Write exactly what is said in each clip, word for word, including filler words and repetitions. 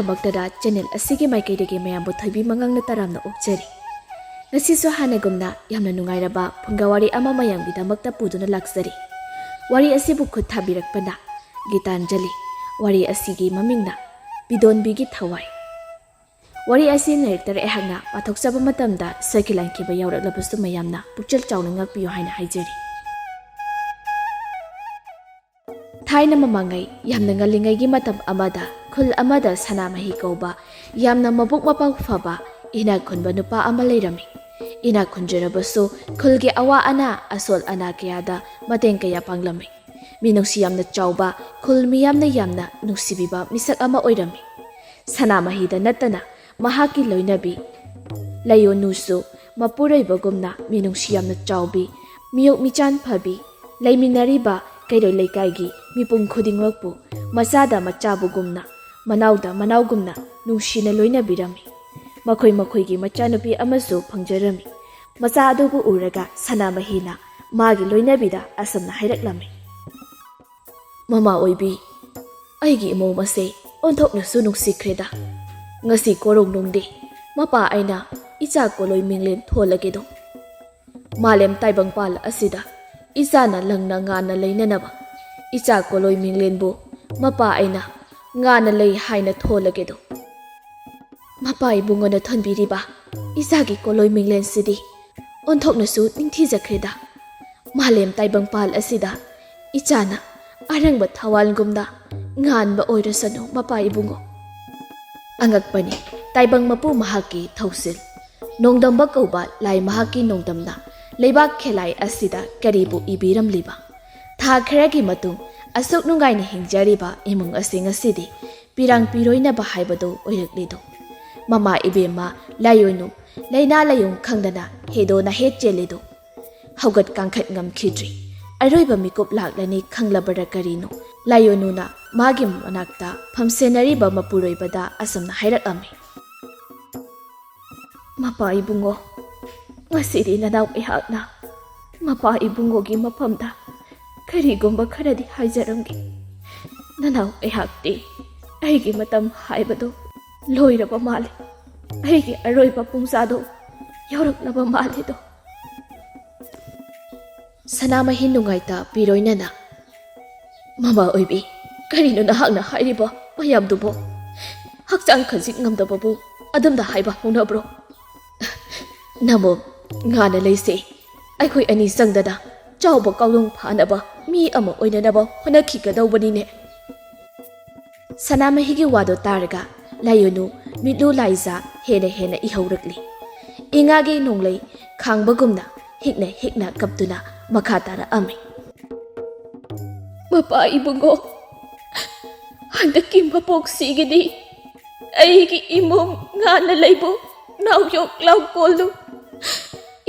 ꯃꯛꯇꯗ channel ꯑꯁꯤꯒꯤ ꯃꯥꯏꯀꯩꯗꯒꯤ ꯃꯌꯥꯝꯕꯨ ꯊꯣꯏꯕꯤ ꯃꯉꯥꯡꯅ ꯇꯔꯥꯝꯅ ꯑꯣꯛꯆꯔꯤ꯫ ꯉꯁꯤꯁꯨ ꯍꯥꯟꯅꯒꯨꯝꯅ ꯌꯥꯝꯅ ꯅꯨꯡꯉꯥꯏꯔꯕ ꯐꯨꯡꯒꯥ ꯋꯥꯔꯤ ꯑꯃ ꯃꯌꯥꯝꯒꯤꯗꯃꯛꯇ ꯄꯨꯗꯨꯅ ꯂꯥꯛꯆꯔꯤ꯫ ꯋꯥꯔꯤ ꯑꯁꯤꯕꯨ ꯈꯨꯠ ꯊꯥꯕꯤꯔꯛꯄꯅ ꯒꯤꯇꯥꯟꯖꯂꯤ꯫ ꯋꯥꯔꯤ ꯑꯁꯤꯒꯤ ꯃꯃꯤꯡꯅ ꯄꯤꯗꯣꯟꯕꯤꯒꯤ ꯊꯋꯥꯏ꯫ ꯋꯥꯔꯤ ꯑꯁꯤ ꯂꯥꯏꯔꯤꯛꯇ ꯑꯩꯍꯥꯛꯅ ꯄꯥꯊꯣꯛꯆꯕ ꯃꯇꯝꯗ ꯁꯣꯏꯈꯤ ꯂꯥꯟꯈꯤꯕ ꯌꯥꯎꯔꯛꯂꯕꯁꯨ ꯃꯌꯥꯝꯅ ꯄꯨꯛꯆꯦꯜ ꯆꯥꯎꯅ ꯉꯥꯛꯄꯤꯌꯨ ꯍꯥꯏꯅ ꯍꯥꯏꯖꯔꯤ꯫ ꯊꯥꯏꯅ ꯃꯃꯥꯡꯉꯩ ꯌꯥꯝꯅ ꯉꯜꯂꯤꯉꯩꯒꯤ ꯃꯇꯝ ꯑꯃꯗ ꯈꯨꯜ ꯑꯃꯗ ꯁꯅꯥꯃꯍꯤ ꯀꯧꯕ ꯌꯥꯝꯅ ꯃꯕꯨꯛ ꯃꯄꯥꯎ ꯐꯕ ꯏꯅꯥꯛ ꯈꯨꯟꯕ ꯅꯨꯄꯥ ꯑꯃ ꯂꯩꯔꯝꯃꯤ꯫ ꯏꯅꯥꯛ ꯈꯨꯟꯖꯔꯕꯁꯨ ꯈꯨꯜꯒꯤ ꯑꯋꯥ ꯑꯅꯥ ꯑꯁꯣꯜ ꯑꯅꯥ ꯀꯌꯥꯗ ꯃꯇꯦꯡ ꯀꯌꯥ ꯄꯥꯡꯂꯝꯃꯤ꯫ ꯃꯤꯅꯨꯡꯁꯤ ꯌꯥꯝꯅ ꯆꯥꯎꯕ, ꯈꯨꯜ ꯃꯤꯌꯥꯝꯅ ꯌꯥꯝꯅ ꯅꯨꯡꯁꯤꯕꯤꯕ ꯃꯤꯁꯛ ꯑꯃ ꯑꯣꯏꯔꯝꯃꯤ꯫ ꯁꯅꯥꯃꯍꯤꯗ ꯅꯠꯇꯅ ꯃꯍꯥꯛꯀꯤ ꯂꯣꯏꯅꯕꯤ ꯂꯩꯌꯣꯅꯨꯁꯨ ꯃꯄꯨꯔꯣꯏꯕꯒꯨꯝꯅ ꯃꯤꯅꯨꯡꯁꯤ ꯌꯥꯝꯅ ꯆꯥꯎꯕꯤ, ꯃꯤꯑꯣꯛ ꯃꯤꯆꯥꯟ ꯐꯕꯤ, ꯂꯩꯃꯤꯟꯅꯔꯤꯕ ꯀꯩꯔꯣꯏ ꯂꯩꯀꯥꯏꯒꯤ ꯃꯤꯄꯨꯝ ꯈꯨꯗꯤꯡꯃꯛꯄꯨ ꯃꯆꯥꯗ ꯃꯆꯥꯕꯨꯒꯨꯝꯅ, ꯃꯅꯥꯎꯗ ꯃꯅꯥꯎꯒꯨꯝꯅ ꯅꯨꯡꯁꯤꯅ ꯂꯣꯏꯅꯕꯤꯔꯝꯃꯤ꯫ ꯃꯈꯣꯏ ꯃꯈꯣꯏꯒꯤ ꯃꯆꯥꯅꯨꯄꯤ ꯑꯃꯁꯨ ꯐꯪꯖꯔꯝꯃꯤ꯫ ꯃꯆꯥ ꯑꯗꯨꯕꯨ ꯎꯔꯒ ꯁꯅꯥꯃꯍꯤꯅ ꯃꯥꯒꯤ ꯂꯣꯏꯅꯕꯤꯗ ꯑꯁꯨꯝꯅ ꯍꯥꯏꯔꯛꯂꯝꯃꯤ, "ꯃꯃꯥ ꯑꯣꯏꯕꯤ, ꯑꯩꯒꯤ ꯏꯃꯧ ꯑꯁꯦ ꯑꯣꯟꯊꯣꯛꯅꯁꯨ ꯅꯨꯡꯁꯤꯈ꯭ꯔꯦꯗ꯫ ꯉꯁꯤ ꯀꯣꯔꯧꯅꯨꯡꯗꯤ ꯃꯄꯥ ꯑꯩꯅ ꯏꯆꯥ ꯀꯣꯂꯣꯏ ꯃꯤꯡꯂꯦꯟ ꯊꯣꯜꯂꯒꯦꯗꯣ꯫ ꯃꯥꯂꯦꯝ ꯇꯥꯏꯕꯪꯄꯥꯜ ꯑꯁꯤꯗ ꯏꯆꯥꯅ ꯂꯪꯅ ꯉꯥꯟꯅ ꯂꯩꯅꯅꯕ ꯏꯆꯥ ꯀꯣꯂꯣꯏ ꯃꯤꯡꯂꯦꯟꯕꯨ ꯃꯄꯥ ꯑꯩꯅ ꯉꯥꯟꯅ ꯂꯩ ꯍꯥꯏꯅ ꯊꯣꯜꯂꯒꯦꯗꯣ꯫ ꯃꯄꯥ ꯏꯕꯨꯡꯉꯣꯅ ꯊꯣꯟꯕꯤꯔꯤꯕ ꯏꯆꯥꯒꯤ ꯀꯣꯂꯣꯏ ꯃꯤꯡꯂꯦꯟꯁꯤꯗꯤ ꯑꯣꯟꯊꯣꯛꯅꯁꯨ ꯅꯤꯡꯊꯤꯖꯈ꯭ꯔꯦꯗ꯫ ꯃꯥꯂꯦꯝ ꯇꯥꯏꯕꯪꯄꯥꯜ ꯑꯁꯤꯗ ꯏꯆꯥꯅ ꯑꯔꯪꯕ ꯊꯋꯥꯜꯒꯨꯝꯅ ꯉꯥꯟꯕ ꯑꯣꯏꯔꯁꯅꯨ ꯃꯄꯥ ꯏꯕꯨꯡꯉꯣ꯫" ꯑꯉꯛꯄꯅꯤ ꯇꯥꯏꯕꯪ ꯃꯄꯨ ꯃꯍꯥꯛꯀꯤ ꯊꯧꯁꯤꯜ꯫ ꯅꯣꯡꯗꯝꯕ ꯀꯧꯕ ꯂꯥꯏ ꯃꯍꯥꯛꯀꯤ ꯅꯣꯡꯗꯝꯅ ꯂꯩꯕꯥꯛ ꯈꯦꯂꯥꯏ ꯑꯁꯤꯗ ꯀꯔꯤꯕꯨ ꯏꯕꯤꯔꯝꯂꯤꯕ? ꯊꯥ ꯈꯔꯒꯤ ꯃꯇꯨꯡ ꯑꯁꯨꯛ ꯅꯨꯡꯉꯥꯏꯅ ꯍꯤꯡꯖꯔꯤꯕ ꯏꯃꯨꯡ ꯑꯁꯤ ꯉꯁꯤꯗꯤ ꯄꯤꯔꯥꯡ ꯄꯤꯔꯣꯏꯅꯕ ꯍꯥꯏꯕꯗꯨ ꯑꯣꯏꯔꯛꯂꯤꯗꯣ꯫ ꯃꯃꯥ ꯏꯕꯦꯝꯃ ꯂꯥꯏꯑꯣꯏꯅꯨ ꯂꯩꯅꯥ ꯂꯥꯏꯌꯣꯡ ꯈꯪꯗꯅ ꯍꯦꯗꯣꯅ ꯍꯦꯠ ꯆꯦꯜꯂꯤꯗꯣ꯫ ꯍꯧꯒꯠ ꯀꯥꯡꯈꯠ ꯉꯝꯈꯤꯗ꯭ꯔꯤ꯫ ꯑꯔꯣꯏꯕ ꯃꯤꯀꯨꯞ ꯂꯥꯛꯂꯅꯤ ꯈꯪꯂꯕꯔꯥ ꯀꯔꯤꯅꯣ? ꯂꯥꯏꯑꯣꯏꯅꯨꯅ ꯃꯥꯒꯤ ꯃꯅꯥꯛꯇ ꯐꯝꯁꯦꯟꯅꯔꯤꯕ ꯃꯄꯨꯔꯣꯏꯕꯗ ꯑꯁꯨꯝꯅ ꯍꯥꯏꯔꯛꯂꯝꯃꯤ, "ꯃꯄꯥ ꯏꯕꯨꯡꯉꯣ, ꯉꯁꯤꯗꯤ ꯅꯅꯥꯎ ꯑꯩꯍꯥꯛꯅ ꯃꯄꯥ ꯏꯕꯨꯡꯉꯣꯒꯤ ꯃꯐꯝꯗ ꯀꯔꯤꯒꯨꯝꯕ ꯈꯔꯗꯤ ꯍꯥꯏꯖꯔꯝꯒꯦ꯫ ꯅꯅꯥꯎ ꯑꯩꯍꯥꯛꯇꯤ ꯑꯩꯒꯤ ꯃꯇꯝ ꯍꯥꯏꯕꯗꯣ ꯂꯣꯏꯔꯕ ꯃꯥꯜꯂꯤ꯫ ꯑꯩꯒꯤ ꯑꯔꯣꯏꯕ ꯄꯨꯡꯖꯥꯗꯣ ꯌꯧꯔꯛꯂꯕ ꯃꯥꯜꯂꯤꯗꯣ꯫ ꯁꯅꯥꯃꯍꯤ ꯅꯨꯡꯉꯥꯏꯇ ꯄꯤꯔꯣꯏꯅꯅ, "ꯃꯃꯥ ꯑꯣꯏꯕꯤ, ꯀꯔꯤꯅꯣ ꯅꯍꯥꯛꯅ ꯍꯥꯏꯔꯤꯕ ꯃꯌꯥꯝꯗꯨꯕꯣ? ꯍꯛꯆꯥꯡ ꯈꯖꯤꯛ ꯉꯝꯗꯕꯕꯨ ꯑꯗꯨꯝꯅ ꯍꯥꯏꯕ ꯍꯧꯅꯕ꯭ꯔꯣ? ꯅꯃꯣꯝ, ꯉꯥꯅ ꯂꯩꯁꯦ꯫ ꯑꯩꯈꯣꯏ ꯑꯅꯤ ꯆꯪꯗꯅ ꯆꯥꯎꯕ ꯀꯥꯎꯂꯣꯡ ꯐꯥꯅꯕ ꯃꯤ ꯑꯃ ꯑꯣꯏꯅꯅꯕ ꯍꯣꯠꯅꯈꯤꯒꯗꯧꯕꯅꯤꯅꯦ꯫" ꯁꯅꯥꯃꯍꯤꯒꯤ ꯋꯥꯗꯣ ꯇꯥꯔꯒ ꯂꯥꯏꯌꯣꯟꯅꯨ ꯃꯤꯠꯂꯨ ꯂꯥꯏꯖꯥ ꯍꯦꯟꯅ ꯍꯦꯟꯅ ꯏꯍꯧꯔꯛꯂꯤ꯫ ꯏꯉꯥꯒꯤ ꯅꯣꯡꯂꯩ ꯈꯥꯡꯕꯒꯨꯝꯅ ꯍꯤꯛꯅ ꯍꯤꯛꯅ ꯀꯞꯇꯨꯅ ꯃꯈꯥ ꯇꯥꯔꯛꯑꯝꯃꯤ꯫ "ꯃꯄꯥ ꯏꯕꯨꯡꯉꯣ, ꯍꯟꯗꯛꯀꯤ ꯃꯄꯣꯛꯁꯤꯒꯤꯗꯤ ꯑꯩꯒꯤ ꯏꯃꯨꯡ ꯉꯥꯅ ꯂꯩꯕꯨ ꯅꯥꯎꯌꯣꯛ ꯂꯥꯎ ꯀꯣꯜꯂꯨ꯫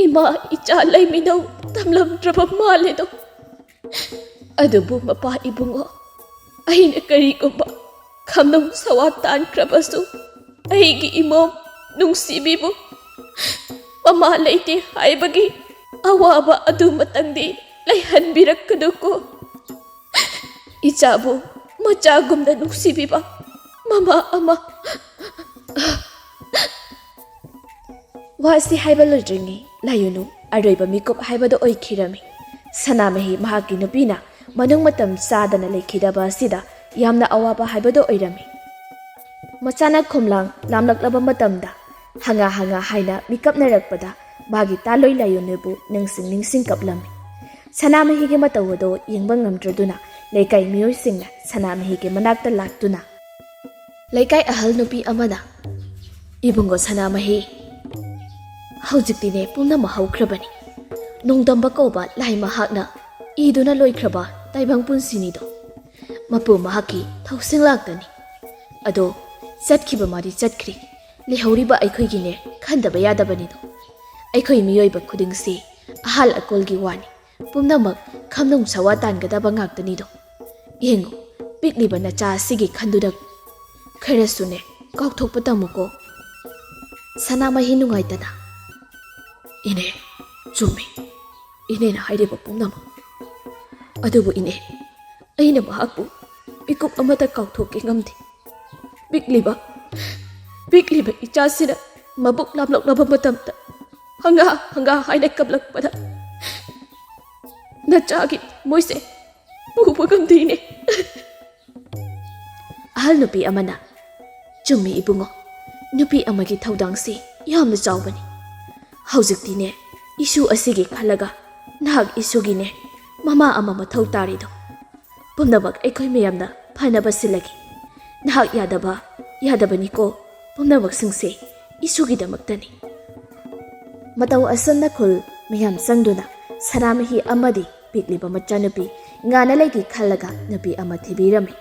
ꯏꯃꯥ ꯏꯆꯥ ꯂꯩꯃꯤꯅꯧ ꯇꯝꯂꯝꯗ꯭ꯔꯕ ꯃꯥꯜꯂꯦꯗꯣ꯫ ꯑꯗꯨꯕꯨ ꯃꯄꯥ ꯏꯕꯨꯡꯉꯣ, ꯑꯩꯅ ꯀꯔꯤꯒꯨꯝꯕ ꯈꯝꯅꯨꯡ ꯁꯋꯥ ꯇꯥꯟꯈ꯭ꯔꯕꯁꯨ, ꯑꯩꯒꯤ ꯏꯃꯣꯝ ꯅꯨꯡꯁꯤꯕꯤꯕꯨ ꯃꯃꯥ ꯂꯩꯇꯦ ꯍꯥꯏꯕꯒꯤ ꯑꯋꯥꯕ ꯑꯗꯨꯃꯇꯪꯗꯤ ꯂꯩꯍꯟꯕꯤꯔꯛꯀꯅꯨꯀꯣ꯫ ꯏꯆꯥꯕꯨ ꯃꯆꯥꯒꯨꯝꯅ ꯅꯨꯡꯁꯤꯕꯤꯕ ꯃꯃꯥ ꯑꯃ꯫" ꯋꯥꯁꯤ ꯍꯥꯏꯕ ꯂꯣꯏꯗ꯭ꯔꯤꯉꯩ ꯂꯥꯏꯌꯣꯟꯅꯨ ꯑꯔꯣꯏꯕ ꯃꯤꯀꯨꯞ ꯍꯥꯏꯕꯗꯨ ꯑꯣꯏꯈꯤꯔꯝꯃꯤ꯫ ꯁꯅꯥꯃꯍꯤ ꯃꯍꯥꯛꯀꯤ ꯅꯨꯄꯤꯅ ꯃꯅꯨꯡ ꯃꯇꯝ ꯆꯥꯗꯅ ꯂꯩꯈꯤꯗꯕ ꯑꯁꯤꯗ ꯌꯥꯝꯅ ꯑꯋꯥꯕ ꯍꯥꯏꯕꯗꯨ ꯑꯣꯏꯔꯝꯃꯤ꯫ ꯃꯆꯥꯅ ꯈꯣꯝꯂꯥꯡ ꯂꯥꯝꯂꯛꯂꯕ ꯃꯇꯝꯗ ꯍꯪꯉꯥ ꯍꯪꯉꯥ ꯍꯥꯏꯅ ꯃꯤꯀꯞꯅꯔꯛꯄꯗ ꯃꯥꯒꯤ ꯇꯥꯂꯣꯏ ꯂꯥꯏꯌꯣꯟꯅꯨꯕꯨ ꯅꯤꯡꯁꯤꯡ ꯅꯤꯡꯁꯤꯡ ꯀꯞꯂꯝꯃꯤ꯫ ꯁꯅꯥꯃꯍꯤꯒꯤ ꯃꯇꯧ ꯑꯗꯨ ꯌꯦꯡꯕ ꯉꯝꯗ꯭ꯔꯗꯨꯅ ꯂꯩꯀꯥꯏ ꯃꯤꯑꯣꯏꯁꯤꯡꯅ ꯁꯅꯥꯃꯍꯤꯒꯤ ꯃꯅꯥꯛꯇ ꯂꯥꯛꯇꯨꯅ, ꯂꯩꯀꯥꯏ ꯑꯍꯜ ꯅꯨꯄꯤ ꯑꯃꯅ, "ꯏꯕꯨꯡꯉꯣ ꯁꯅꯥꯃꯍꯤ, ꯍꯧꯖꯤꯛꯇꯤꯅꯦ ꯄꯨꯝꯅꯃꯛ ꯍꯧꯈ꯭ꯔꯕꯅꯤ꯫ ꯅꯣꯡꯗꯝꯕ ꯀꯧꯕ ꯂꯥꯏ ꯃꯍꯥꯛꯅ ꯏꯗꯨꯅ ꯂꯣꯏꯈ꯭ꯔꯕ ꯇꯥꯏꯕꯪ ꯄꯨꯟꯁꯤꯅꯤꯗꯣ꯫ ꯃꯄꯨ ꯃꯍꯥꯛꯀꯤ ꯊꯧꯁꯤꯜ ꯉꯥꯛꯇꯅꯤ꯫ ꯑꯗꯣ ꯆꯠꯈꯤꯕ ꯃꯥꯗꯤ ꯆꯠꯈ꯭ꯔꯤ, ꯂꯩꯍꯧꯔꯤꯕ ꯑꯩꯈꯣꯏꯒꯤꯅꯦ ꯈꯟꯗꯕ ꯌꯥꯗꯕꯅꯤꯗꯣ꯫ ꯑꯩꯈꯣꯏ ꯃꯤꯑꯣꯏꯕ ꯈꯨꯗꯤꯡꯁꯤ ꯑꯍꯥꯜ ꯑꯀꯣꯜꯒꯤ ꯋꯥꯅꯤ꯫ ꯄꯨꯝꯅꯃꯛ ꯈꯝꯅꯨꯡ ꯁꯋꯥ ꯇꯥꯟꯒꯗꯕ ꯉꯥꯛꯇꯅꯤꯗꯣ꯫ ꯌꯦꯡꯉꯨ, ꯄꯤꯛꯂꯤꯕ ꯅꯆꯥ ꯑꯁꯤꯒꯤ ꯈꯟꯗꯨꯅ ꯈꯔꯁꯨꯅꯦ ꯀꯥꯎꯊꯣꯛꯄ ꯇꯝꯃꯨꯀꯣ꯫" ꯁꯅꯥꯃꯍꯤ ꯅꯨꯡꯉꯥꯏꯇꯅ, "ꯏꯅꯦ, ꯆꯨꯝꯃꯤ꯫ ꯏꯅꯦꯅ ꯍꯥꯏꯔꯤꯕ ꯄꯨꯝꯅꯃꯛ꯫ ꯑꯗꯨꯕꯨ ꯏꯅꯦ, ꯑꯩꯅ ꯃꯍꯥꯛꯄꯨ ꯃꯤꯀꯨꯞ ꯑꯃꯇ ꯀꯥꯎꯊꯣꯛꯀꯦ ꯉꯝꯗꯦ꯫ ꯄꯤꯛꯂꯤꯕ, ꯄꯤꯛꯂꯤꯕ ꯏꯆꯥꯁꯤꯅ ꯃꯕꯨꯛ ꯂꯥꯝꯂꯛꯂꯕ ꯃꯇꯝꯗ ꯍꯪꯒꯥ ꯍꯪꯒꯥ ꯍꯥꯏꯅ ꯀꯞꯂꯛꯄꯗ ꯅꯆꯥꯒꯤ ꯃꯣꯏꯁꯦ ꯄꯨꯕ ꯉꯝꯗꯦꯅꯦ꯫ ꯑꯍꯜ ꯅꯨꯄꯤ ꯑꯃꯅ, "ꯆꯨꯝꯃꯤ ꯏꯕꯨꯡꯉꯣ, ꯅꯨꯄꯤ ꯑꯃꯒꯤ ꯊꯧꯗꯥꯡꯁꯤ ꯌꯥꯝꯅ ꯆꯥꯎꯕꯅꯤ꯫ ꯍꯧꯖꯤꯛꯇꯤꯅꯦ, ꯏꯁꯨ ꯑꯁꯤꯒꯤ ꯈꯜꯂꯒ ꯅꯍꯥꯛ ꯏꯁꯨꯒꯤꯅꯦ ꯃꯃꯥ ꯑꯃ ꯃꯊꯧ ꯇꯥꯔꯤꯗꯣ꯫ ꯄꯨꯝꯅꯃꯛ ꯑꯩꯈꯣꯏ ꯃꯌꯥꯝꯅ ꯐꯅꯕ ꯁꯤꯜꯂꯒꯦ꯫ ꯅꯍꯥꯛ ꯌꯥꯗꯕ ꯌꯥꯗꯕꯅꯤꯀꯣ, ꯄꯨꯝꯅꯃꯛꯁꯤꯡꯁꯦ ꯏꯁꯨꯒꯤꯗꯃꯛꯇꯅꯤ꯫" ꯃꯇꯧ ꯑꯁꯨꯝꯅ ꯈꯨꯜ ꯃꯌꯥꯝ ꯆꯪꯗꯨꯅ ꯁꯅꯥꯃꯍꯤ ꯑꯃꯗꯤ ꯄꯤꯛꯂꯤꯕ ꯃꯆꯥꯅꯨꯄꯤ ꯉꯥꯅ ꯂꯩꯒꯤ ꯈꯜꯂꯒ ꯅꯨꯄꯤ ꯑꯃ ꯊꯤꯕꯤꯔꯝꯃꯤ꯫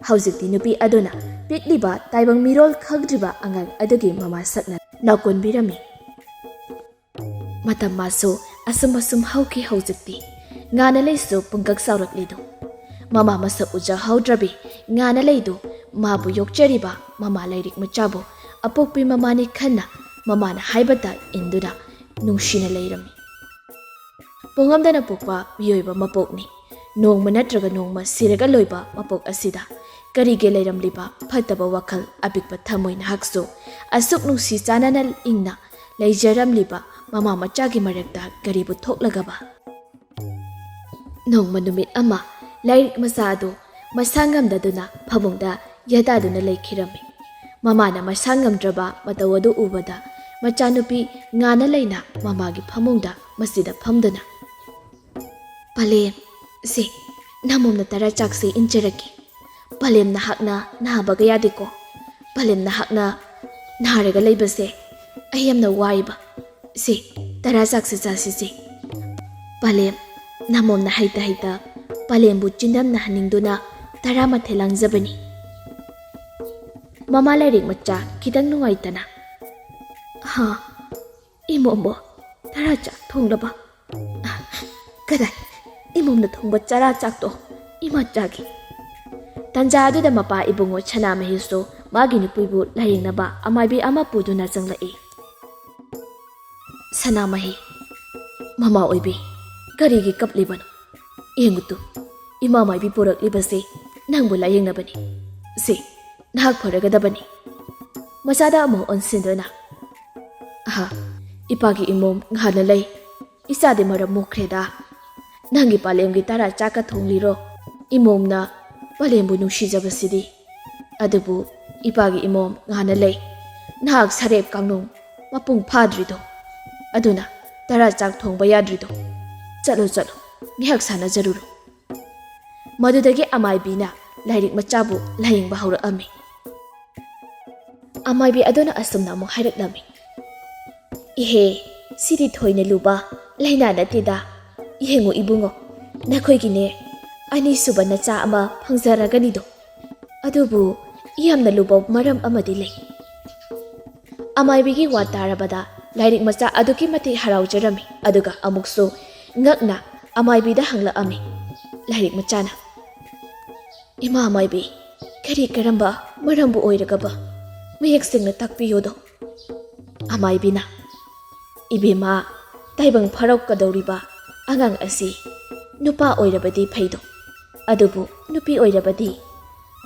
ꯍꯧꯖꯤꯛꯇꯤ ꯅꯨꯄꯤ ꯑꯗꯨꯅ ꯄꯤꯛꯂꯤꯕ ꯇꯥꯏꯕꯪ ꯃꯤꯔꯣꯜ ꯈꯪꯗ꯭ꯔꯤꯕ ꯑꯉꯥꯡ ꯑꯗꯨꯒꯤ ꯃꯃꯥ ꯁꯛꯅ ꯅꯥꯎꯀꯣꯟꯕꯤꯔꯝꯃꯤ꯫ ꯃꯇꯝ ꯃꯥꯁꯨ ꯑꯁꯨꯝ ꯑꯁꯨꯝ ꯍꯧꯈꯤ꯫ ꯍꯧꯖꯤꯛꯇꯤ ꯉꯥꯅ ꯂꯩꯁꯨ ꯄꯨꯡꯀꯛ ꯆꯥꯎꯔꯛꯂꯤꯗꯣ꯫ ꯃꯃꯥ ꯃꯁꯛ ꯎꯖꯍꯧꯗ꯭ꯔꯕꯤ ꯉꯥꯅ ꯂꯩꯗꯨ ꯃꯥꯕꯨ ꯌꯣꯛꯆꯔꯤꯕ ꯃꯃꯥ ꯂꯥꯏꯔꯤꯛ ꯃꯆꯥꯕꯨ ꯑꯄꯣꯛꯄꯤ ꯃꯃꯥꯅꯤ ꯈꯟꯅ ꯃꯃꯥꯅ ꯍꯥꯏꯕꯇ ꯏꯟꯗꯨꯅ ꯅꯨꯡꯁꯤꯅ ꯂꯩꯔꯝꯃꯤ꯫ ꯄꯣꯡꯉꯝꯗꯅ ꯄꯣꯛꯄ ꯃꯤꯑꯣꯏꯕ ꯃꯄꯣꯛꯅꯤ꯫ ꯅꯣꯡꯃ ꯅꯠꯇ꯭ꯔꯒ ꯅꯣꯡꯃ ꯁꯤꯔꯒ ꯂꯣꯏꯕ ꯃꯄꯣꯛ ꯑꯁꯤꯗ ꯀꯔꯤꯒꯤ ꯂꯩꯔꯝꯂꯤꯕ ꯐꯠꯇꯕ ꯋꯥꯈꯜ ꯑꯄꯤꯛꯄ ꯊꯃꯣꯏ ꯅꯍꯥꯛꯁꯨ? ꯑꯁꯨꯛ ꯅꯨꯡꯁꯤ ꯆꯥꯟꯅꯅ ꯏꯪꯅ ꯂꯩꯖꯔꯝꯂꯤꯕ ꯃꯃꯥ ꯃꯆꯥꯒꯤ ꯃꯔꯛꯇ ꯀꯔꯤꯕꯨ ꯊꯣꯛꯂꯒꯕ? ꯅꯣꯡꯃ ꯅꯨꯃꯤꯠ ꯑꯃ ꯂꯥꯏꯔꯤꯛ ꯃꯆꯥ ꯑꯗꯨ ꯃꯁꯥ ꯉꯝꯗꯗꯨꯅ ꯐꯃꯨꯡꯗ ꯌꯦꯗꯥꯗꯨꯅ ꯂꯩꯈꯤꯔꯝꯃꯤ꯫ ꯃꯃꯥꯅ ꯃꯁꯥ ꯉꯝꯗ꯭ꯔꯕ ꯃꯇꯧ ꯑꯗꯨ ꯎꯕꯗ ꯃꯆꯥꯅꯨꯄꯤ ꯉꯥꯅ ꯂꯩꯅ ꯃꯃꯥꯒꯤ ꯐꯃꯨꯡꯗ ꯃꯁꯤꯗ ꯐꯝꯗꯨꯅ, "ꯄꯂꯦꯝ, ꯁꯤ ꯅꯃꯣꯝꯅ ꯇꯔꯥ ꯆꯥꯛꯁꯤ ꯏꯟꯖꯔꯛꯀꯦ꯫ ꯄꯂꯦꯝ ꯅꯍꯥꯛꯅ ꯅꯥꯕꯒ ꯌꯥꯗꯦꯀꯣ꯫ ꯄꯂꯦꯝ ꯅꯍꯥꯛꯅ ꯅꯥꯔꯒ ꯂꯩꯕꯁꯦ ꯑꯩ ꯌꯥꯝꯅ ꯋꯥꯏꯕ꯫ ꯁꯤ ꯇꯔꯥ ꯆꯥꯛꯁꯤ ꯆꯥꯁꯤꯁꯦ꯫" ꯄꯂꯦꯝ, ꯅꯃꯣꯝꯅ ꯍꯩꯇ ꯍꯩꯇ ꯄꯂꯦꯝꯕꯨ ꯆꯤꯟꯗꯝꯅꯍꯟꯅꯤꯡꯗꯨꯅ ꯇꯔꯥ ꯃꯊꯦꯜ ꯂꯥꯡꯖꯕꯅꯤ꯫ ꯃꯃꯥ ꯂꯥꯏꯔꯤꯛ ꯃꯆꯥ ꯈꯤꯇꯪ ꯅꯨꯡꯉꯥꯏꯇꯅ, "ꯍꯥ, ꯏꯃꯣꯝꯕꯣ, ꯇꯔꯥ ꯆꯥꯛ ꯊꯣꯡꯂꯕ?" "ꯀꯗꯥꯏ, ꯏꯃꯣꯝꯅ ꯊꯣꯡꯕ ꯆꯔꯥ ꯆꯥꯛꯇꯣ ꯏꯃꯥ ꯆꯥꯒꯦ꯫" ꯇꯟꯖꯥ ꯑꯗꯨꯗ ꯃꯄꯥ ꯏꯕꯨꯡꯉꯣ ꯁꯅꯥꯃꯍꯤꯁꯨ ꯃꯥꯒꯤ ꯅꯨꯄꯤꯕꯨ ꯂꯥꯌꯦꯡꯅꯕ ꯑꯃꯥꯏꯕꯤ ꯑꯃ ꯄꯨꯗꯨꯅ ꯆꯪꯂꯛꯏ꯫ ꯁꯅꯥꯃꯍꯤ, "ꯃꯃꯥ ꯑꯣꯏꯕꯤ, ꯀꯔꯤꯒꯤ ꯀꯞꯂꯤꯕꯅꯣ? ꯌꯦꯡꯉꯨ ꯇꯨ, ꯏꯃꯥ ꯃꯥꯏꯕꯤ ꯄꯨꯔꯛꯂꯤꯕꯁꯤ ꯅꯪꯕꯨ ꯂꯥꯌꯦꯡꯅꯕꯅꯤ꯫ ꯁꯤ, ꯅꯍꯥꯛ ꯐꯔꯒꯗꯕꯅꯤ꯫ ꯃꯆꯥꯗ ꯑꯃꯨꯛ ꯑꯣꯟꯁꯤꯟꯗꯨꯅ, "ꯑꯍꯥ, ꯏꯄꯥꯒꯤ ꯏꯃꯣꯝ ꯉꯍꯥꯟꯅ ꯂꯩ꯫ ꯏꯆꯥꯗꯤ ꯃꯔꯝ ꯃꯣꯛꯈ꯭ꯔꯦꯗ꯫ ꯅꯪꯒꯤ ꯄꯥꯂꯦꯝꯒꯤ ꯇꯔꯥ ꯆꯥꯛꯀ ꯊꯣꯡꯂꯤꯔꯣ? ꯏꯃꯣꯝꯅ ꯄꯥꯂꯦꯝꯕꯨ ꯅꯨꯡꯁꯤꯖꯕꯁꯤꯗꯤ꯫ ꯑꯗꯨꯕꯨ ꯏꯄꯥꯒꯤ ꯏꯃꯣꯝ ꯉꯍꯥꯟꯅ ꯂꯩ꯫ ꯅꯍꯥꯛ ꯁꯔꯦꯞ ꯀꯥꯡꯅꯨꯡ ꯃꯄꯨꯡ ꯐꯥꯗ꯭ꯔꯤꯗꯣ꯫ ꯑꯗꯨꯅ ꯇꯔꯥ ꯆꯥꯛ ꯊꯣꯡꯕ ꯌꯥꯗ꯭ꯔꯤꯗꯣ꯫ ꯆꯠꯂꯣ, ꯆꯠꯂꯣ, ꯉꯥꯏꯍꯥꯛ ꯁꯥꯟꯅꯖꯔꯨꯔꯣ꯫" ꯃꯗꯨꯗꯒꯤ ꯑꯃꯥꯏꯕꯤꯅ ꯂꯥꯏꯔꯤꯛ ꯃꯆꯥꯕꯨ ꯂꯥꯌꯦꯡꯕ ꯍꯧꯔꯛꯑꯝꯃꯤ꯫ ꯑꯃꯥꯏꯕꯤ ꯑꯗꯨꯅ ꯑꯁꯨꯝꯅ ꯑꯃꯨꯛ ꯍꯥꯏꯔꯛꯂꯝꯃꯤ, "ꯏꯍꯦ, ꯁꯤꯗꯤ ꯊꯣꯏꯅ ꯂꯨꯕ ꯂꯥꯏꯅꯥ ꯅꯠꯇꯦꯗ꯫ ꯌꯦꯡꯉꯨ ꯏꯕꯨꯡꯉꯣ, ꯅꯈꯣꯏꯒꯤꯅꯦ ꯑꯅꯤꯁꯨꯕ ꯅꯆꯥ ꯑꯃ ꯐꯪꯖꯔꯒꯅꯤꯗꯣ꯫ ꯑꯗꯨꯕꯨ ꯌꯥꯝꯅ ꯂꯨꯕ ꯃꯔꯝ ꯑꯃꯗꯤ ꯂꯩ꯫" ꯑꯃꯥꯏꯕꯤꯒꯤ ꯋꯥ ꯇꯥꯔꯕꯗ ꯂꯥꯏꯔꯤꯛ ꯃꯆꯥ ꯑꯗꯨꯛꯀꯤ ꯃꯇꯤꯛ ꯍꯔꯥꯎꯖꯔꯝꯃꯤ꯫ ꯑꯗꯨꯒ ꯑꯃꯨꯛꯁꯨ ꯉꯛꯅ ꯑꯃꯥꯏꯕꯤꯗ ꯍꯪꯂꯛꯑꯝꯃꯤ ꯂꯥꯏꯔꯤꯛ ꯃꯆꯥꯅ, "ꯏꯃꯥ ꯑꯃꯥꯏꯕꯤ, ꯀꯔꯤ ꯀꯔꯝꯕ ꯃꯔꯝꯕꯨ ꯑꯣꯏꯔꯒꯕ? ꯃꯌꯦꯛ ꯁꯦꯡꯅ ꯇꯥꯛꯄꯤꯌꯨꯗꯣ꯫" ꯑꯃꯥꯏꯕꯤꯅ, "ꯏꯕꯦꯝꯃ, ꯇꯥꯏꯕꯪ ꯐꯥꯔꯛꯀꯗꯧꯔꯤꯕ ꯑꯉꯥꯡ ꯑꯁꯤ ꯅꯨꯄꯥ ꯑꯣꯏꯔꯕꯗꯤ ꯐꯩꯗꯣ, ꯑꯗꯨꯕꯨ ꯅꯨꯄꯤ ꯑꯣꯏꯔꯕꯗꯤ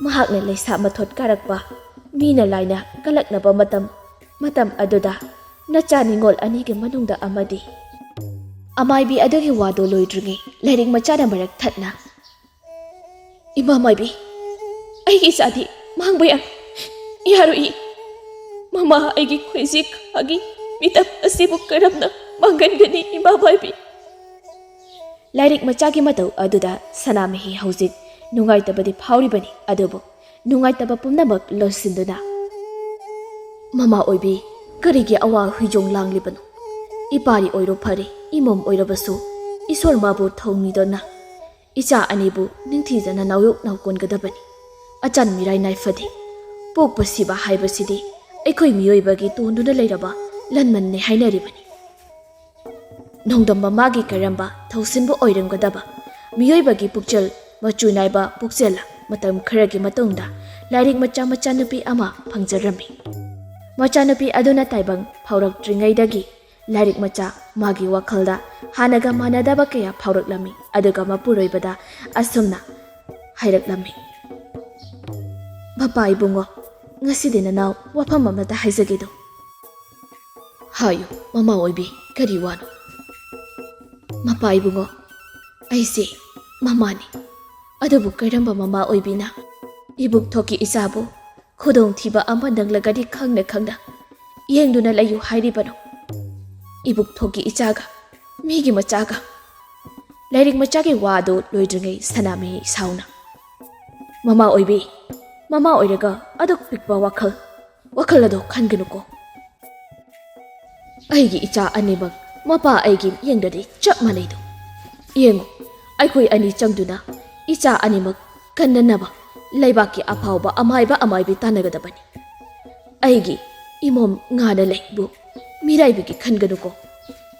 ꯃꯍꯥꯛꯅ ꯂꯩꯁꯥ ꯃꯊꯣꯠ ꯀꯥꯔꯛꯄ, ꯃꯤꯅ ꯂꯥꯏꯅ ꯀꯜꯂꯛꯅꯕ ꯃꯇꯝ, ꯃꯇꯝ ꯑꯗꯨꯗ ꯅꯆꯥ ꯅꯤꯉꯣꯜ ꯑꯅꯤꯒꯤ ꯃꯅꯨꯡꯗ ꯑꯃꯗꯤ꯫" ꯑꯃꯥꯏꯕꯤ ꯑꯗꯨꯒꯤ ꯋꯥꯗꯣ ꯂꯣꯏꯗ꯭ꯔꯤꯉꯩ ꯂꯥꯏꯔꯤꯛ ꯃꯆꯥꯅ ꯃꯔꯛ ꯊꯠꯅ, "ꯏꯃꯥ ꯃꯥꯏꯕꯤ, ꯑꯩꯒꯤ ꯏꯆꯥꯗꯤ ꯃꯥꯡꯕ ꯌꯥꯔꯣꯏ, ꯌꯥꯔꯣꯏ꯫ ꯃꯃꯥ ꯑꯩꯒꯤ ꯈꯣꯏꯖꯤ ꯈꯥꯒꯤ ꯃꯤꯇꯞ ꯑꯁꯤꯕꯨ ꯀꯔꯝꯅ ꯃꯥꯡꯍꯟꯒꯅꯤ, ꯏꯃꯥ ꯃꯥꯏꯕꯤ?" ꯂꯥꯏꯔꯤꯛ ꯃꯆꯥꯒꯤ ꯃꯇꯧ ꯑꯗꯨꯗ ꯁꯅꯥꯃꯍꯤ ꯍꯧꯖꯤꯛ ꯅꯨꯡꯉꯥꯏꯇꯕꯗꯤ ꯐꯥꯎꯔꯤꯕꯅꯤ, ꯑꯗꯨꯕꯨ ꯅꯨꯡꯉꯥꯏꯇꯕ ꯄꯨꯝꯅꯃꯛ ꯂꯣꯠꯁꯤꯟꯗꯨꯅ, "ꯃꯃꯥ ꯑꯣꯏꯕꯤ, ꯀꯔꯤꯒꯤ ꯑꯋꯥ ꯍꯨꯏꯖꯣꯡ ꯂꯥꯡꯂꯤꯕꯅꯣ? ꯏꯄꯥꯔꯤ ꯑꯣꯏꯔꯣ ꯐꯔꯦ, ꯏꯃꯣꯝ ꯑꯣꯏꯔꯕꯁꯨ ꯏꯁꯣꯔ ꯃꯥꯕꯨ ꯊꯧꯅꯤꯗꯨꯅ ꯏꯆꯥ ꯑꯅꯤꯕꯨ ꯅꯤꯡꯊꯤꯖꯅ ꯅꯥꯎꯌꯣꯛ ꯅꯥꯎꯀꯣꯟꯒꯗꯕꯅꯤ꯫ ꯑꯆꯥꯟ ꯃꯤꯔꯥꯏ ꯅꯥꯏꯐꯗꯦ꯫ ꯄꯣꯛꯄ ꯁꯤꯕ ꯍꯥꯏꯕꯁꯤꯗꯤ ꯑꯩꯈꯣꯏ ꯃꯤꯑꯣꯏꯕꯒꯤ ꯇꯣꯟꯗꯨꯅ ꯂꯩꯔꯕ ꯂꯟꯃꯟꯅꯤ ꯍꯥꯏꯅꯔꯤꯕꯅꯤ꯫ ꯅꯣꯡꯗꯝꯕ ꯃꯥꯒꯤ ꯀꯔꯝꯕ ꯊꯧꯁꯤꯟꯕ ꯑꯣꯏꯔꯝꯒꯗꯕ ꯃꯤꯑꯣꯏꯕꯒꯤ ꯄꯨꯛꯆꯦꯜ ꯃꯆꯨ ꯅꯥꯏꯕ ꯄꯨꯛꯆꯦꯜ ꯃꯇꯝ ꯈꯔꯒꯤ ꯃꯇꯨꯡꯗ ꯂꯥꯏꯔꯤꯛ ꯃꯆꯥ ꯃꯆꯥꯅꯨꯄꯤ ꯑꯃ ꯐꯪꯖꯔꯝꯃꯤ꯫ ꯃꯆꯥꯅꯨꯄꯤ ꯑꯗꯨꯅ ꯇꯥꯏꯕꯪ ꯐꯥꯎꯔꯛꯇ꯭ꯔꯤꯉꯩꯗꯒꯤ ꯂꯥꯏꯔꯤꯛ ꯃꯆꯥ ꯃꯥꯒꯤ ꯋꯥꯈꯜꯗ ꯍꯥꯟꯅꯒ ꯃꯥꯟꯅꯗꯕ ꯀꯌꯥ ꯐꯥꯎꯔꯛꯂꯝꯃꯤ꯫ ꯑꯗꯨꯒ ꯃꯄꯨꯔꯣꯏꯕꯗ ꯑꯁꯨꯝꯅ ꯍꯥꯏꯔꯛꯂꯝꯃꯤ, "ꯃꯄꯥ ꯏꯕꯨꯡꯉꯣ, ꯉꯁꯤꯗꯤ ꯅꯅꯥꯎ ꯋꯥꯐꯝ ꯑꯃꯇ ꯍꯥꯏꯖꯒꯦꯗꯣ꯫" "ꯍꯥꯏꯌꯨ, ꯃꯃꯥ ꯑꯣꯏꯕꯤ, ꯀꯔꯤ ꯋꯥꯅꯣ?" "ꯃꯄꯥ ꯏꯕꯨꯡꯉꯣ, ꯑꯩꯁꯦ ꯃꯃꯥꯅꯤ, ꯑꯗꯨꯕꯨ ꯀꯔꯝꯕ ꯃꯃꯥ ꯑꯣꯏꯕꯤꯅ ꯏꯕꯨꯛ ꯊꯣꯛꯀꯤ ꯏꯆꯥꯕꯨ ꯈꯨꯗꯣꯡꯊꯤꯕ ꯑꯃ ꯅꯪꯂꯒꯗꯤ ꯈꯪꯅ ꯈꯪꯅ ꯌꯦꯡꯗꯨꯅ ꯂꯩꯌꯨ ꯍꯥꯏꯔꯤꯕꯅꯣ? ꯏꯕꯨꯛ ꯊꯣꯛꯀꯤ ꯏꯆꯥꯒ ꯃꯤꯒꯤ ꯃꯆꯥꯒ꯫" ꯂꯥꯏꯔꯤꯛ ꯃꯆꯥꯒꯤ ꯋꯥꯗꯨ ꯂꯣꯏꯗ꯭ꯔꯤꯉꯩ ꯁꯅꯥꯃꯍꯤ ꯁꯥꯎꯅ, "ꯃꯃꯥ ꯑꯣꯏꯕꯤ, ꯃꯃꯥ ꯑꯣꯏꯔꯒ ꯑꯗꯨꯛ ꯄꯤꯛꯄ ꯋꯥꯈꯜ, ꯋꯥꯈꯜ ꯑꯗꯣ ꯈꯟꯒꯅꯨꯀꯣ꯫ ꯑꯩꯒꯤ ꯏꯆꯥ ꯑꯅꯤꯃꯛ ꯃꯄꯥ ꯑꯩꯒꯤ ꯃꯤꯠꯌꯦꯡꯗꯗꯤ ꯆꯞ ꯃꯥꯟꯅꯩꯗꯣ꯫ ꯌꯦꯡꯉꯨ, ꯑꯩꯈꯣꯏ ꯑꯅꯤ ꯆꯪꯗꯨꯅ ꯏꯆꯥ ꯑꯅꯤꯃꯛ ꯀꯟꯅꯅꯕ ꯂꯩꯕꯥꯛꯀꯤ ꯑꯐꯥꯎꯕ ꯑꯃꯥꯏꯕ ꯑꯃꯥꯏꯕꯤ ꯇꯥꯟꯅꯒꯗꯕꯅꯤ꯫ ꯑꯩꯒꯤ ꯏꯃꯣꯝ ꯉꯥꯅ ꯂꯩꯕꯨ ꯃꯤꯔꯥꯏꯕꯤꯒꯤ ꯈꯟꯒꯅꯨꯀꯣ꯫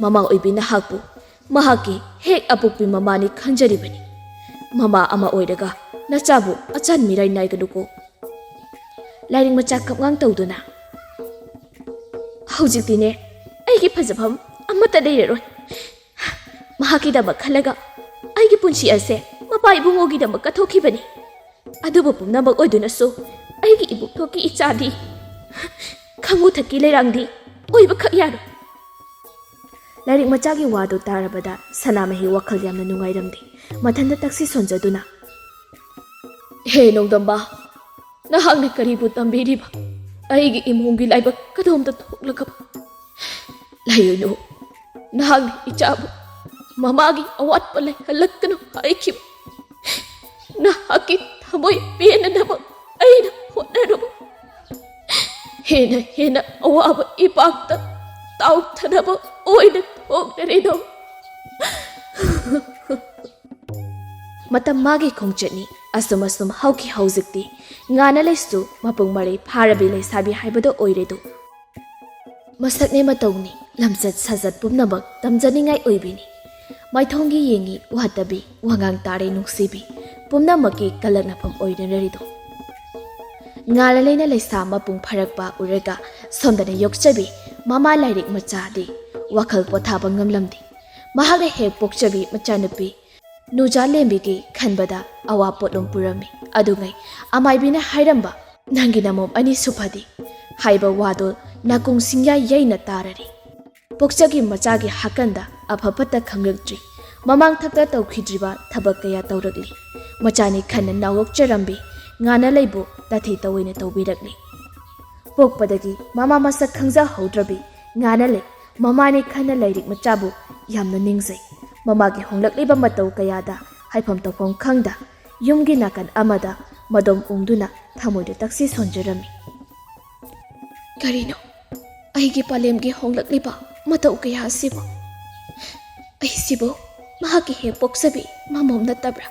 ꯃꯃꯥ ꯑꯣꯏꯕꯤ ꯅꯍꯥꯛꯄꯨ ꯃꯍꯥꯛꯀꯤ ꯍꯦꯛ ꯑꯄꯣꯛꯄꯤ ꯃꯃꯥꯅꯤ ꯈꯟꯖꯔꯤꯕꯅꯤ꯫ ꯃꯃꯥ ꯑꯃ ꯑꯣꯏꯔꯒ ꯅꯆꯥꯕꯨ ꯑꯆꯥꯟ ꯃꯤꯔꯥꯏ ꯅꯥꯏꯒꯅꯨꯀꯣ꯫" ꯂꯥꯏꯔꯤꯛ ꯃꯆꯥ ꯀꯞꯉꯥꯡ ꯇꯧꯗꯨꯅ, "ꯍꯧꯖꯤꯛꯇꯤꯅꯦ, ꯑꯩꯒꯤ ꯐꯖꯐꯝ ꯑꯃꯠꯇ ꯂꯩꯔꯔꯣꯏ꯫ ꯃꯍꯥꯛꯀꯤꯗꯃꯛ ꯈꯜꯂꯒ ꯑꯩꯒꯤ ꯄꯨꯟꯁꯤ ꯑꯁꯦ ꯃꯄꯥ ꯏꯕꯨꯡꯉꯣꯒꯤꯗꯃꯛ ꯀꯠꯊꯣꯛꯈꯤꯕꯅꯤ꯫ ꯑꯗꯨꯕꯨ ꯄꯨꯝꯅꯃꯛ ꯑꯣꯏꯗꯨꯅꯁꯨ ꯑꯩꯒꯤ ꯏꯕꯨꯛꯊꯣꯛꯀꯤ ꯏꯆꯥꯗꯤ ꯈꯪꯉꯨ ꯊꯛꯀꯤ ꯂꯩꯔꯥꯡꯗꯤ ꯑꯣꯏꯕꯈꯛ ꯌꯥꯔꯣꯏ꯫" ꯂꯥꯏꯔꯤꯛ ꯃꯆꯥꯒꯤ ꯋꯥꯗꯨ ꯇꯥꯔꯕꯗ ꯁꯅꯥꯃꯍꯤ ꯋꯥꯈꯜ ꯌꯥꯝꯅ ꯅꯨꯡꯉꯥꯏꯔꯝꯗꯦ꯫ ꯃꯊꯟꯇ ꯇꯛꯁꯤ ꯁꯣꯟꯖꯗꯨꯅ, "ꯍꯦ ꯅꯣꯡꯗꯝꯕ, ꯅꯍꯥꯛꯅ ꯀꯔꯤꯕꯨ ꯇꯝꯕꯤꯔꯤꯕ? ꯑꯩꯒꯤ ꯏꯃꯨꯡꯒꯤ ꯂꯥꯏꯕꯛ ꯀꯗꯣꯝꯗ ꯊꯣꯛꯂꯒꯕ? ꯂꯩꯌꯨꯅꯨ, ꯅꯍꯥꯛꯅ ꯏꯆꯥꯕꯨ ꯃꯃꯥꯒꯤ ꯑꯋꯥꯠꯄ ꯂꯩꯍꯜꯂꯛꯀꯅꯨ ꯍꯥꯏꯈꯤꯕ꯫ ꯅꯍꯥꯛꯀꯤ ꯊꯃꯣꯏ ꯄꯦꯟꯅꯅꯕ ꯑꯩꯅ ꯍꯣꯠꯅꯔꯨꯕ ꯍꯦꯟꯅ ꯍꯦꯟꯅ ꯑꯋꯥꯕ ꯏꯄꯥꯛꯇ ꯇꯥꯎꯊꯅꯕ ꯑꯣꯏꯅ ꯊꯣꯛꯅꯔꯦꯗꯣ꯫" ꯃꯇꯝ ꯃꯥꯒꯤ ꯈꯣꯡꯆꯠꯅꯤ꯫ ꯑꯁꯨꯝ ꯑꯁꯨꯝ ꯍꯧꯈꯤ꯫ ꯍꯧꯖꯤꯛꯇꯤ ꯉꯥꯅ ꯂꯩꯁꯨ ꯃꯄꯨꯡ ꯃꯔꯩ ꯐꯥꯔꯕꯤ ꯂꯩꯁꯥꯕꯤ ꯍꯥꯏꯕꯗꯣ ꯑꯣꯏꯔꯦꯗꯣ꯫ ꯃꯁꯛꯅꯦ ꯃꯇꯧꯅꯤ, ꯂꯝꯆꯠ ꯁꯥꯖꯠ ꯄꯨꯝꯅꯃꯛ ꯇꯝꯖꯅꯤꯡꯉꯥꯏ ꯑꯣꯏꯕꯤꯅꯤ꯫ ꯃꯥꯏꯊꯣꯡꯒꯤ ꯌꯦꯡꯉꯤ ꯋꯥꯠꯇꯕꯤ, ꯋꯥꯉꯥꯡ ꯇꯥꯔꯦ ꯅꯨꯡꯁꯤꯕꯤ, ꯄꯨꯝꯅꯃꯛꯀꯤ ꯀꯜꯂꯛꯅꯐꯝ ꯑꯣꯏꯅꯔꯤꯗꯣ꯫ ꯉꯥꯂꯂꯩꯅ ꯂꯩꯁꯥ ꯃꯄꯨꯡ ꯐꯥꯔꯛꯄ ꯎꯔꯒ ꯁꯣꯝꯗꯅ ꯌꯣꯛꯆꯕꯤ ꯃꯃꯥ ꯂꯥꯏꯔꯤꯛ ꯃꯆꯥꯗꯤ ꯋꯥꯈꯜ ꯄꯣꯊꯥꯕ ꯉꯝꯂꯝꯗꯦ꯫ ꯃꯍꯥꯛꯅ ꯍꯦꯛ ꯄꯣꯛꯆꯕꯤ ꯃꯆꯥꯅꯨꯄꯤ ꯅꯨꯖꯥ ꯂꯦꯝꯕꯤꯒꯤ ꯈꯟꯕꯗ ꯑꯋꯥ ꯄꯣꯠꯂꯨꯝ ꯄꯨꯔꯝꯃꯤ꯫ ꯑꯗꯨꯉꯩ ꯑꯃꯥꯏꯕꯤꯅ ꯍꯥꯏꯔꯝꯕ "ꯅꯪꯒꯤ ꯅꯃꯣꯝ ꯑꯅꯤ ꯁꯨꯐꯗꯤ" ꯍꯥꯏꯕ ꯋꯥꯗꯣ ꯅꯥꯀꯣꯡ ꯁꯤꯡꯌꯥ ꯌꯩꯅ ꯇꯥꯔꯔꯤ꯫ ꯄꯣꯛꯆꯒꯤ ꯃꯆꯥꯒꯤ ꯍꯥꯀꯟꯗ ꯑꯐ ꯐꯠꯇ ꯈꯪꯂꯛꯇ꯭ꯔꯤ꯫ ꯃꯃꯥꯡ ꯊꯛꯇ ꯇꯧꯈꯤꯗ꯭ꯔꯤꯕ ꯊꯕꯛ ꯀꯌꯥ ꯇꯧꯔꯛꯂꯤ꯫ ꯃꯆꯥꯅꯤ ꯈꯟꯅ ꯅꯥꯎꯌꯣꯛꯆꯔꯝꯕꯤ ꯉꯥꯅ ꯂꯩꯕꯨ ꯇꯥꯊꯤ ꯇꯧꯑꯣꯏꯅ ꯇꯧꯕꯤꯔꯛꯂꯤ꯫ ꯄꯣꯛꯄꯗꯒꯤ ꯃꯃꯥ ꯃꯁꯛ ꯈꯪꯖꯍꯧꯗ꯭ꯔꯕꯤ ꯉꯥꯅ ꯂꯩ ꯃꯃꯥꯅꯤ ꯈꯟꯅ ꯂꯥꯏꯔꯤꯛ ꯃꯆꯥꯕꯨ ꯌꯥꯝꯅ ꯅꯤꯡꯖꯩ꯫ ꯃꯃꯥꯒꯤ ꯍꯣꯡꯂꯛꯂꯤꯕ ꯃꯇꯧ ꯀꯌꯥꯗ ꯍꯥꯏꯐꯝ ꯇꯧꯐꯝ ꯈꯪꯗ ꯌꯨꯝꯒꯤ ꯅꯥꯀꯟ ꯑꯃꯗ ꯃꯗꯣꯝ ꯎꯪꯗꯨꯅ ꯊꯃꯣꯏꯗ ꯇꯛꯁꯤ ꯁꯣꯟꯖꯔꯝꯃꯤ꯫ "ꯀꯔꯤꯅꯣ ꯑꯩꯒꯤ ꯄꯂꯦꯝꯒꯤ ꯍꯣꯡꯂꯛꯂꯤꯕ ꯃꯇꯧ ꯀꯌꯥ ꯑꯁꯤꯕꯨ? ꯑꯩꯁꯤꯕꯨ ꯃꯍꯥꯛꯀꯤ ꯍꯦꯛ ꯄꯣꯛꯆꯕꯤ ꯃꯃꯣꯝ ꯅꯠꯇꯕ꯭ꯔꯥ?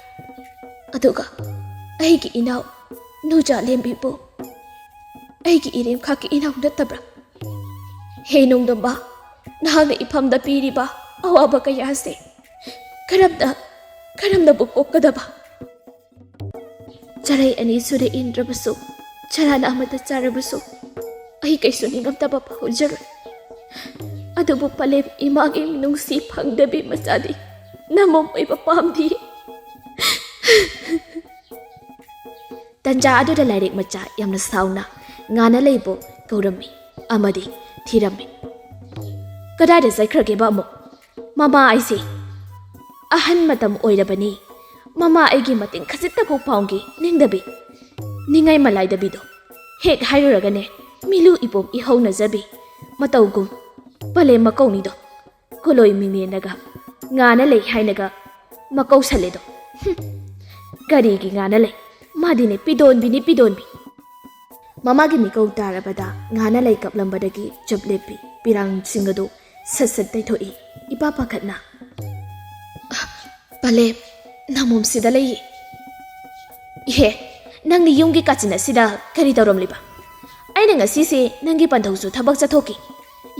ꯑꯗꯨꯒ ꯑꯩꯒꯤ ꯏꯅꯥꯎ ꯅꯨꯖꯥ ꯂꯦꯝꯕꯤꯕꯨ ꯑꯩꯒꯤ ꯏꯔꯦꯝꯈꯥꯛꯀꯤ ꯏꯅꯥꯎ ꯅꯠꯇꯕ꯭ꯔꯥ? ꯍꯦ ꯅꯣꯡꯗꯝꯕ, ꯅꯍꯥꯛꯅ ꯏꯐꯝꯗ ꯄꯤꯔꯤꯕ ꯑꯋꯥꯕ ꯀꯌꯥꯁꯦ ꯀꯔꯝꯅ, ꯀꯔꯝꯅꯕꯨ ꯀꯣꯛꯀꯗꯕ? ꯆꯔꯩ ꯑꯅꯤ ꯁꯨꯅ ꯏꯟꯗ꯭ꯔꯕꯁꯨ, ꯆꯔꯥꯅ ꯑꯃꯠꯇ ꯆꯥꯔꯕꯁꯨ, ꯑꯩ ꯀꯩꯁꯨ ꯅꯤꯡꯉꯝꯗꯕ ꯐꯥꯎꯖꯔꯣꯏ꯫ ꯑꯗꯨꯕꯨ ꯄꯂꯦꯝ ꯏꯃꯥꯒꯤ ꯃꯤꯅꯨꯡꯁꯤ ꯐꯪꯗꯕꯤ ꯃꯆꯥꯗꯤ ꯅꯃꯣꯝ ꯑꯣꯏꯕ ꯄꯥꯝꯗꯦ꯫" ꯇꯟꯖꯥ ꯑꯗꯨꯗ ꯂꯥꯏꯔꯤꯛ ꯃꯆꯥ ꯌꯥꯝꯅ ꯁꯥꯎꯅ ꯉꯥꯅ ꯂꯩꯕꯨ ꯀꯧꯔꯝꯃꯤ ꯑꯃꯗꯤ ꯊꯤꯔꯝꯃꯤ꯫ "ꯀꯗꯥꯏꯗ ꯆꯠꯈ꯭ꯔꯒꯦꯕ ꯑꯃꯨꯛ? ꯃꯃꯥ ꯑꯩꯁꯦ ꯑꯍꯟ ꯃꯇꯝ ꯑꯣꯏꯔꯕꯅꯤ꯫ ꯃꯃꯥ ꯑꯩꯒꯤ ꯃꯇꯦꯡ ꯈꯖꯤꯛꯇꯐꯥꯎ ꯄꯥꯡꯒꯦ ꯅꯤꯡꯗꯕꯤ, ꯅꯤꯡꯉꯥꯏ ꯃꯂꯥꯏꯗꯕꯤꯗꯣ꯫ ꯍꯦꯛ ꯍꯥꯏꯔꯨꯔꯒꯅꯦ, ꯃꯤꯂꯨ ꯏꯄꯣꯝ ꯏꯍꯧꯅꯖꯕꯤ ꯃꯇꯧꯒꯨꯝ ꯄꯂꯦꯝ ꯃꯀꯧꯅꯤꯗꯣ꯫ ꯀꯣꯂꯣꯏ ꯃꯤꯡꯂꯦꯟꯅꯒ ꯉꯥꯅ ꯂꯩ ꯍꯥꯏꯅꯒ ꯃꯀꯧꯁꯜꯂꯦꯗꯣ꯫ ꯍꯨꯝ, ꯀꯔꯤꯒꯤ ꯉꯥꯅ ꯂꯩ? ꯃꯥꯗꯤꯅꯦ ꯄꯤꯗꯣꯟꯕꯤꯅꯤ, ꯄꯤꯗꯣꯟꯕꯤ꯫" ꯃꯃꯥꯒꯤ ꯃꯤꯀꯧ ꯇꯥꯔꯕꯗ ꯉꯥꯅ ꯂꯩ ꯀꯞꯂꯝꯕꯗꯒꯤ ꯆꯞ ꯂꯦꯞꯄꯤ꯫ ꯄꯤꯔꯥꯡꯁꯤꯡ ꯑꯗꯨ ꯁꯠ ꯁꯠ ꯇꯩꯊꯣꯛꯏ꯫ ꯏꯄꯥ ꯄꯥꯈꯠꯅ, "ꯑ, ꯄꯂꯦꯝ, ꯅꯃꯣꯝꯁꯤꯗ ꯂꯩꯌꯦ꯫" "ꯏꯍꯦ, ꯅꯪꯗꯤ ꯌꯨꯝꯒꯤ ꯀꯥꯆꯤꯟ ꯑꯁꯤꯗ ꯀꯔꯤ ꯇꯧꯔꯝꯂꯤꯕ?" "ꯑꯩꯅ ꯉꯁꯤꯁꯦ ꯅꯪꯒꯤ ꯄꯟꯊꯧꯁꯨ ꯊꯕꯛ ꯆꯠꯊꯣꯛꯈꯤ꯫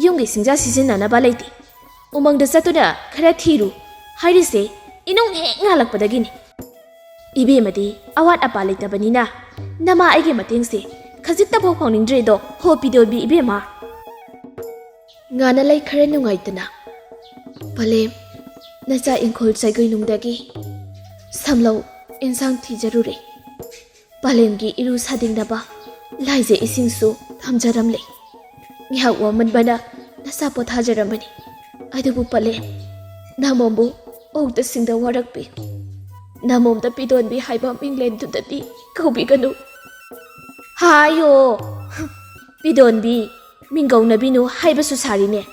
ꯌꯨꯝꯒꯤ ꯁꯤꯡꯖꯥ ꯁꯤꯖꯤꯟꯅꯅꯕ ꯂꯩꯇꯦ꯫ ꯎꯃꯪꯗ ꯆꯠꯇꯨꯅ ꯈꯔ ꯊꯤꯔꯨ ꯍꯥꯏꯔꯤꯁꯦ ꯏꯅꯨꯡ ꯍꯦꯛ ꯉꯥꯜꯂꯛꯄꯗꯒꯤꯅꯤ꯫" "ꯏꯕꯦꯝꯃꯗꯤ ꯑꯋꯥꯠ ꯑꯄꯥ ꯂꯩꯇꯕꯅꯤꯅ ꯅꯃꯥ ꯑꯩꯒꯤ ꯃꯇꯦꯡꯁꯦ ꯈꯖꯤꯛꯇꯐꯥꯎ ꯄꯥꯡꯅꯤꯡꯗ꯭ꯔꯦꯗꯣ ꯍꯣ ꯄꯤꯗꯣꯟꯕꯤ ꯏꯕꯦꯝꯃ꯫" ꯉꯥꯅ ꯂꯩ ꯈꯔ ꯅꯨꯡꯉꯥꯏꯇꯅ, "ꯄꯂꯦꯝ, ꯅꯆꯥ ꯏꯪꯈꯣꯜ ꯆꯩꯒꯣꯏꯅꯨꯡꯗꯒꯤ ꯁꯝꯂꯧ ꯏꯟꯁꯥꯡ ꯊꯤꯖꯔꯨꯔꯦ꯫ ꯄꯂꯦꯝꯒꯤ ꯏꯔꯨ ꯁꯥꯗꯤꯡꯅꯕ ꯂꯥꯏꯖ ꯏꯁꯤꯡꯁꯨ ꯊꯝꯖꯔꯝꯂꯦ꯫ ꯉꯥꯏꯍꯥꯛ ꯋꯥꯃꯟꯕꯅ ꯅꯁꯥ ꯄꯣꯊꯥꯖꯔꯝꯕꯅꯤ꯫ ꯑꯗꯨꯕꯨ ꯄꯂꯦꯝ, ꯅꯃꯣꯝꯕꯨ ꯑꯣꯛꯇ ꯁꯤꯡꯗ ꯋꯥꯔꯛꯄꯤ꯫ ꯅꯃꯣꯝꯗ ꯄꯤꯗꯣꯟꯕꯤ ꯍꯥꯏꯕ ꯃꯤꯡꯂꯦꯟꯗꯨꯗꯗꯤ ꯀꯧꯕꯤꯒꯅꯨ꯫ ꯍꯥꯏꯌꯣ, ꯄꯤꯗꯣꯟꯕꯤ, ꯃꯤꯡꯒꯧꯅꯕꯤꯅꯨ ꯍꯥꯏꯕꯁꯨ ꯁꯥꯔꯤꯅꯦ꯫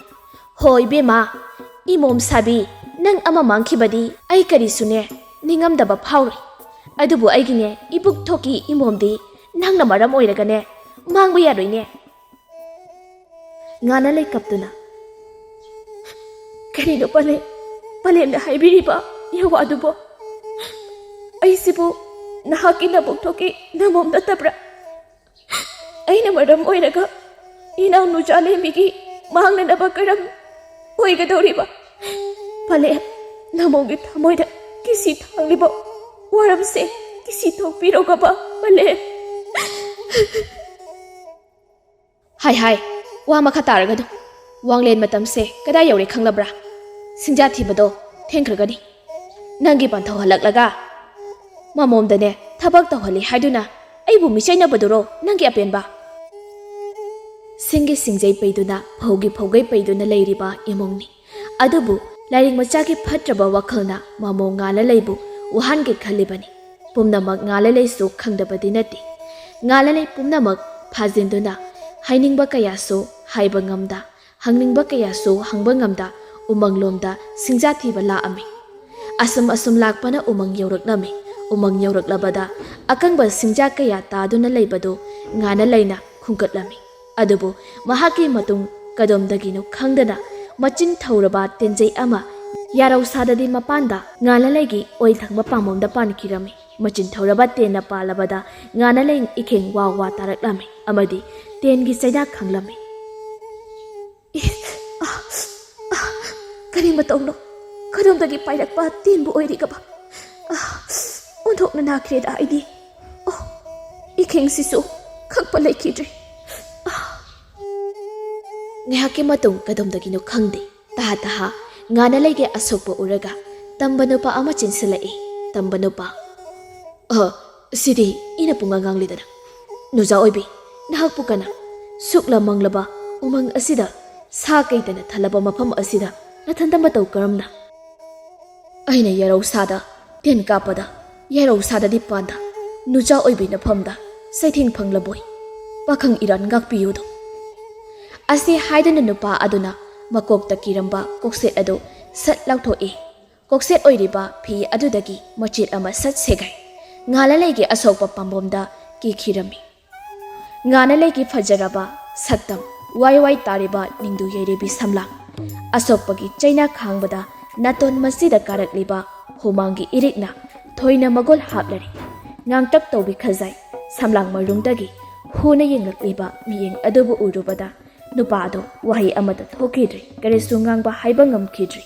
ꯍꯣꯏ ꯏꯕꯦꯝꯃ, ꯏꯃꯣꯝ ꯁꯥꯕꯤ, ꯅꯪ ꯑꯃ ꯃꯥꯡꯈꯤꯕꯗꯤ ꯑꯩ ꯀꯔꯤꯁꯨꯅꯦ ꯅꯤꯡꯉꯝꯗꯕ ꯐꯥꯎꯔꯣꯏ꯫ ꯑꯗꯨꯕꯨ ꯑꯩꯒꯤꯅꯦ ꯏꯕꯨꯛ ꯊꯣꯛꯀꯤ ꯏꯃꯣꯝꯗꯤ ꯅꯪꯅ ꯃꯔꯝ ꯑꯣꯏꯔꯒꯅꯦ ꯃꯥꯡꯕ ꯌꯥꯔꯣꯏꯅꯦ꯫ ꯉꯥꯅ ꯂꯩ ꯀꯞꯇꯨꯅ, "ꯀꯔꯤꯅꯣ ꯄꯂꯦꯝ, ꯄꯂꯦꯝꯅ ꯍꯥꯏꯕꯤꯔꯤꯕ ꯌꯥꯋꯥꯗꯨꯕꯣ? ꯑꯩꯁꯤꯕꯨ ꯅꯍꯥꯛꯀꯤ ꯅꯕꯨꯛ ꯊꯣꯛꯀꯤ ꯅꯃꯣꯝ ꯅꯠꯇꯕ꯭ꯔꯥ? ꯑꯩꯅ ꯃꯔꯝ ꯑꯣꯏꯔꯒ ꯏꯅꯥꯎ ꯅꯨꯆꯥ ꯂꯦꯝꯕꯤꯒꯤ ꯃꯥꯡꯅꯅꯕ ꯀꯔꯝ ꯑꯣꯏꯒꯗꯧꯔꯤꯕ? ꯄꯂꯦꯝ, ꯅꯃꯣꯝꯒꯤ ꯊꯃꯣꯏꯗ ꯀꯤꯁꯤ ꯊꯥꯡꯂꯤꯕ ꯋꯥꯔꯝꯁꯦ ꯀꯤꯁꯤ ꯊꯣꯛꯄꯤꯔꯣꯒꯕ ꯄꯂꯦꯝ꯫" ꯍꯥꯏ ꯍꯥꯏ, ꯋꯥ ꯃꯈꯥ ꯇꯥꯔꯒꯅꯨ꯫ ꯋꯥꯡꯂꯦꯟ ꯃꯇꯝꯁꯦ ꯀꯗꯥꯏ ꯌꯧꯔꯦ ꯈꯪꯂꯕ꯭ꯔꯥ? ꯁꯤꯡꯖꯥ ꯊꯤꯕꯗꯣ ꯊꯦꯡꯈ꯭ꯔꯒꯅꯤ꯫ ꯅꯪꯒꯤ ꯄꯟꯊꯧ ꯍꯜꯂꯛꯂꯒ ꯃꯃꯣꯝꯗꯅꯦ ꯊꯕꯛ ꯇꯧꯍꯜꯂꯤ ꯍꯥꯏꯗꯨꯅ ꯑꯩꯕꯨ ꯃꯤꯆꯩꯅꯕꯗꯨꯔꯣ ꯅꯪꯒꯤ ꯑꯄꯦꯟꯕ? ꯁꯤꯡꯒꯤ ꯁꯤꯡꯖꯩ ꯄꯩꯗꯨꯅ, ꯐꯧꯒꯤ ꯐꯧꯒꯩ ꯄꯩꯗꯨꯅ ꯂꯩꯔꯤꯕ ꯏꯃꯨꯡꯅꯤ꯫ ꯑꯗꯨꯕꯨ ꯂꯥꯏꯔꯤꯛ ꯃꯆꯥꯒꯤ ꯐꯠꯇ꯭ꯔꯕ ꯋꯥꯈꯜꯅ ꯃꯃꯣꯝ ꯉꯥꯅ ꯂꯩꯕꯨ ꯋꯥꯍꯟꯒꯦ ꯈꯜꯂꯤꯕꯅꯤ꯫ ꯄꯨꯝꯅꯃꯛ ꯉꯥꯂꯂꯩꯁꯨ ꯈꯪꯗꯕꯗꯤ ꯅꯠꯇꯦ꯫ ꯉꯥꯂꯂꯩ ꯄꯨꯝꯅꯃꯛ ꯐꯥꯖꯤꯟꯗꯨꯅ ꯍꯥꯏꯅꯤꯡꯕ ꯀꯌꯥꯁꯨ ꯍꯥꯏꯕ ꯉꯝꯗ, ꯍꯪꯅꯤꯡꯕ ꯀꯌꯥꯁꯨ ꯍꯪꯕ ꯉꯝꯗ ꯎꯃꯪꯂꯣꯝꯗ ꯁꯤꯡꯖꯥ ꯊꯤꯕ ꯂꯥꯛꯑꯝꯃꯤ꯫ ꯑꯁꯨꯝ ꯑꯁꯨꯝ ꯂꯥꯛꯄꯅ ꯎꯃꯪ ꯌꯧꯔꯛꯂꯝꯃꯤ꯫ ꯎꯃꯪ ꯌꯧꯔꯛꯂꯕꯗ ꯑꯀꯪꯕ ꯁꯤꯡꯖꯥ ꯀꯌꯥ ꯇꯥꯗꯨꯅ ꯂꯩꯕꯗꯨ ꯉꯥꯅꯂꯩꯅ ꯈꯨꯝꯒꯠꯂꯝꯃꯤ꯫ ꯑꯗꯨꯕꯨ ꯃꯍꯥꯛꯀꯤ ꯃꯇꯨꯡ ꯀꯗꯣꯝꯗꯒꯤꯅꯣ ꯈꯪꯗꯅ ꯃꯆꯤꯟ ꯊꯧꯔꯕ ꯇꯦꯟꯖꯩ ꯑꯃ ꯌꯥꯔꯧ ꯁꯥꯗꯗꯤ ꯃꯄꯥꯟꯗ ꯉꯥꯂꯂꯩꯒꯤ ꯑꯣꯏ ꯊꯪꯕ ꯄꯥꯝꯕꯣꯝꯗ ꯄꯥꯟꯈꯤꯔꯝꯃꯤ꯫ ꯃꯆꯤꯟ ꯊꯧꯔꯕ ꯇꯦꯟꯅ ꯄꯥꯜꯂꯕꯗ ꯉꯥꯅꯂꯩ ꯏꯈꯦꯡ ꯋꯥ ꯋꯥ ꯇꯥꯔꯛꯂꯝꯃꯤ ꯑꯃꯗꯤ ꯇꯦꯟꯒꯤ ꯆꯩꯅꯥ ꯈꯪꯂꯝꯃꯤ꯫ "ꯏ, ꯑ, ꯑ, ꯀꯔꯤ ꯃꯇꯧꯅꯣ? ꯀꯗꯣꯝꯗꯒꯤ ꯄꯥꯏꯔꯛꯄ ꯇꯦꯟꯕꯨ ꯑꯣꯏꯔꯤꯒꯕ? ꯑ, ꯑꯣꯟꯊꯣꯛꯅ ꯅꯥꯈ꯭ꯔꯦꯗ ꯑꯩꯗꯤ꯫ ꯑꯣ, ꯏꯈꯦꯡꯁꯤꯁꯨ ꯈꯛꯄ ꯂꯩꯈꯤꯗ꯭ꯔꯦ꯫" ꯉꯥꯏꯍꯥꯛꯀꯤ ꯃꯇꯨꯡ ꯀꯗꯣꯝꯗꯒꯤꯅꯣ ꯈꯪꯗꯦ, ꯇꯍꯥ ꯇꯍꯥ ꯉꯥꯅꯂꯩꯒꯤ ꯑꯁꯣꯛꯄ ꯎꯔꯒ ꯇꯝꯕ ꯅꯨꯄꯥ ꯑꯃ ꯆꯦꯟꯁꯤꯜꯂꯛꯏ꯫ ꯇꯝꯕ ꯅꯨꯄꯥ꯫ ꯑ, ꯁꯤꯗꯤ ꯏꯅ ꯄꯨꯡꯉꯥꯡ ꯉꯥꯡꯂꯤꯗꯅ꯫ ꯅꯨꯖꯥ ꯑꯣꯏꯕꯤ, ꯅꯍꯥꯛꯄꯨ ꯀꯅꯥ? ꯁꯨꯛꯂ ꯃꯪꯂꯕ ꯎꯃꯪ ꯑꯁꯤꯗ ꯁꯥ ꯀꯩꯗꯅ ꯊꯜꯂꯕ ꯃꯐꯝ ꯑꯁꯤꯗ ꯅꯊꯟꯇ ꯃꯇꯧ ꯀꯔꯝꯅ? ꯑꯩꯅ ꯌꯥꯏꯔꯧ ꯁꯥꯗ ꯇꯦꯟ ꯀꯥꯞꯄꯗ, ꯌꯥꯏꯔꯧ ꯁꯥꯗꯗꯤ ꯄꯥꯟꯗ, ꯅꯨꯖꯥ ꯑꯣꯏꯕꯤ ꯅꯐꯝꯗ ꯆꯩꯊꯦꯡ ꯐꯪꯂꯕꯣꯏ꯫ ꯄꯥꯈꯪ ꯏꯔꯥꯟ ꯉꯥꯛꯄꯤꯌꯨꯗꯣ꯫ ꯑꯁꯤ ꯍꯥꯏꯗꯨꯅ ꯅꯨꯄꯥ ꯑꯗꯨꯅ ꯃꯀꯣꯛꯇ ꯀꯤꯔꯝꯕ ꯀꯣꯛꯁꯦꯠ ꯑꯗꯨ ꯁꯠ ꯂꯧꯊꯣꯛꯏ꯫ ꯀꯣꯛꯁꯦꯠ ꯑꯣꯏꯔꯤꯕ ꯐꯤ ꯑꯗꯨꯗꯒꯤ ꯃꯆꯦꯠ ꯑꯃ ꯁꯠ ꯁꯦꯒꯥꯏ꯫ ꯉꯥꯂꯂꯩꯒꯤ ꯑꯁꯣꯛꯄ ꯄꯥꯝꯕꯣꯝꯗ ꯀꯤꯈꯤꯔꯝꯃꯤ꯫ ꯉꯥꯂꯂꯩꯒꯤ ꯐꯖꯔꯕ ꯁꯛꯇꯝ, ꯋꯥꯏ ꯋꯥꯏ ꯇꯥꯔꯤꯕ ꯅꯤꯡꯗꯨ ꯌꯩꯔꯤꯕꯤ ꯁꯝꯂꯥꯡ, ꯑꯁꯣꯛꯄꯒꯤ ꯆꯩꯅꯥ ꯈꯥꯡꯕꯗ ꯅꯥꯇꯣꯟ ꯃꯁꯤꯗ ꯀꯥꯔꯛꯂꯤꯕ ꯍꯨꯃꯥꯡꯒꯤ ꯏꯔꯤꯛꯅ ꯊꯣꯏꯅ ꯃꯒꯣꯜ ꯍꯥꯞꯂꯔꯤ꯫ ꯉꯥꯡꯇꯛ ꯇꯧꯕꯤ ꯈꯖꯥꯏ, ꯁꯝꯂꯥꯡ ꯃꯔꯨꯡꯗꯒꯤ ꯍꯨꯅ ꯌꯦꯡꯂꯛꯂꯤꯕ ꯃꯤꯠꯌꯦꯡ ꯑꯗꯨꯕꯨ ꯎꯔꯨꯕꯗ ꯅꯨꯄꯥ ꯑꯗꯨ ꯋꯥꯍꯩ ꯑꯃꯠꯇ ꯊꯣꯛꯈꯤꯗ꯭ꯔꯤ, ꯀꯔꯤꯁꯨ ꯉꯥꯡꯕ ꯍꯥꯏꯕ ꯉꯝꯈꯤꯗ꯭ꯔꯤ꯫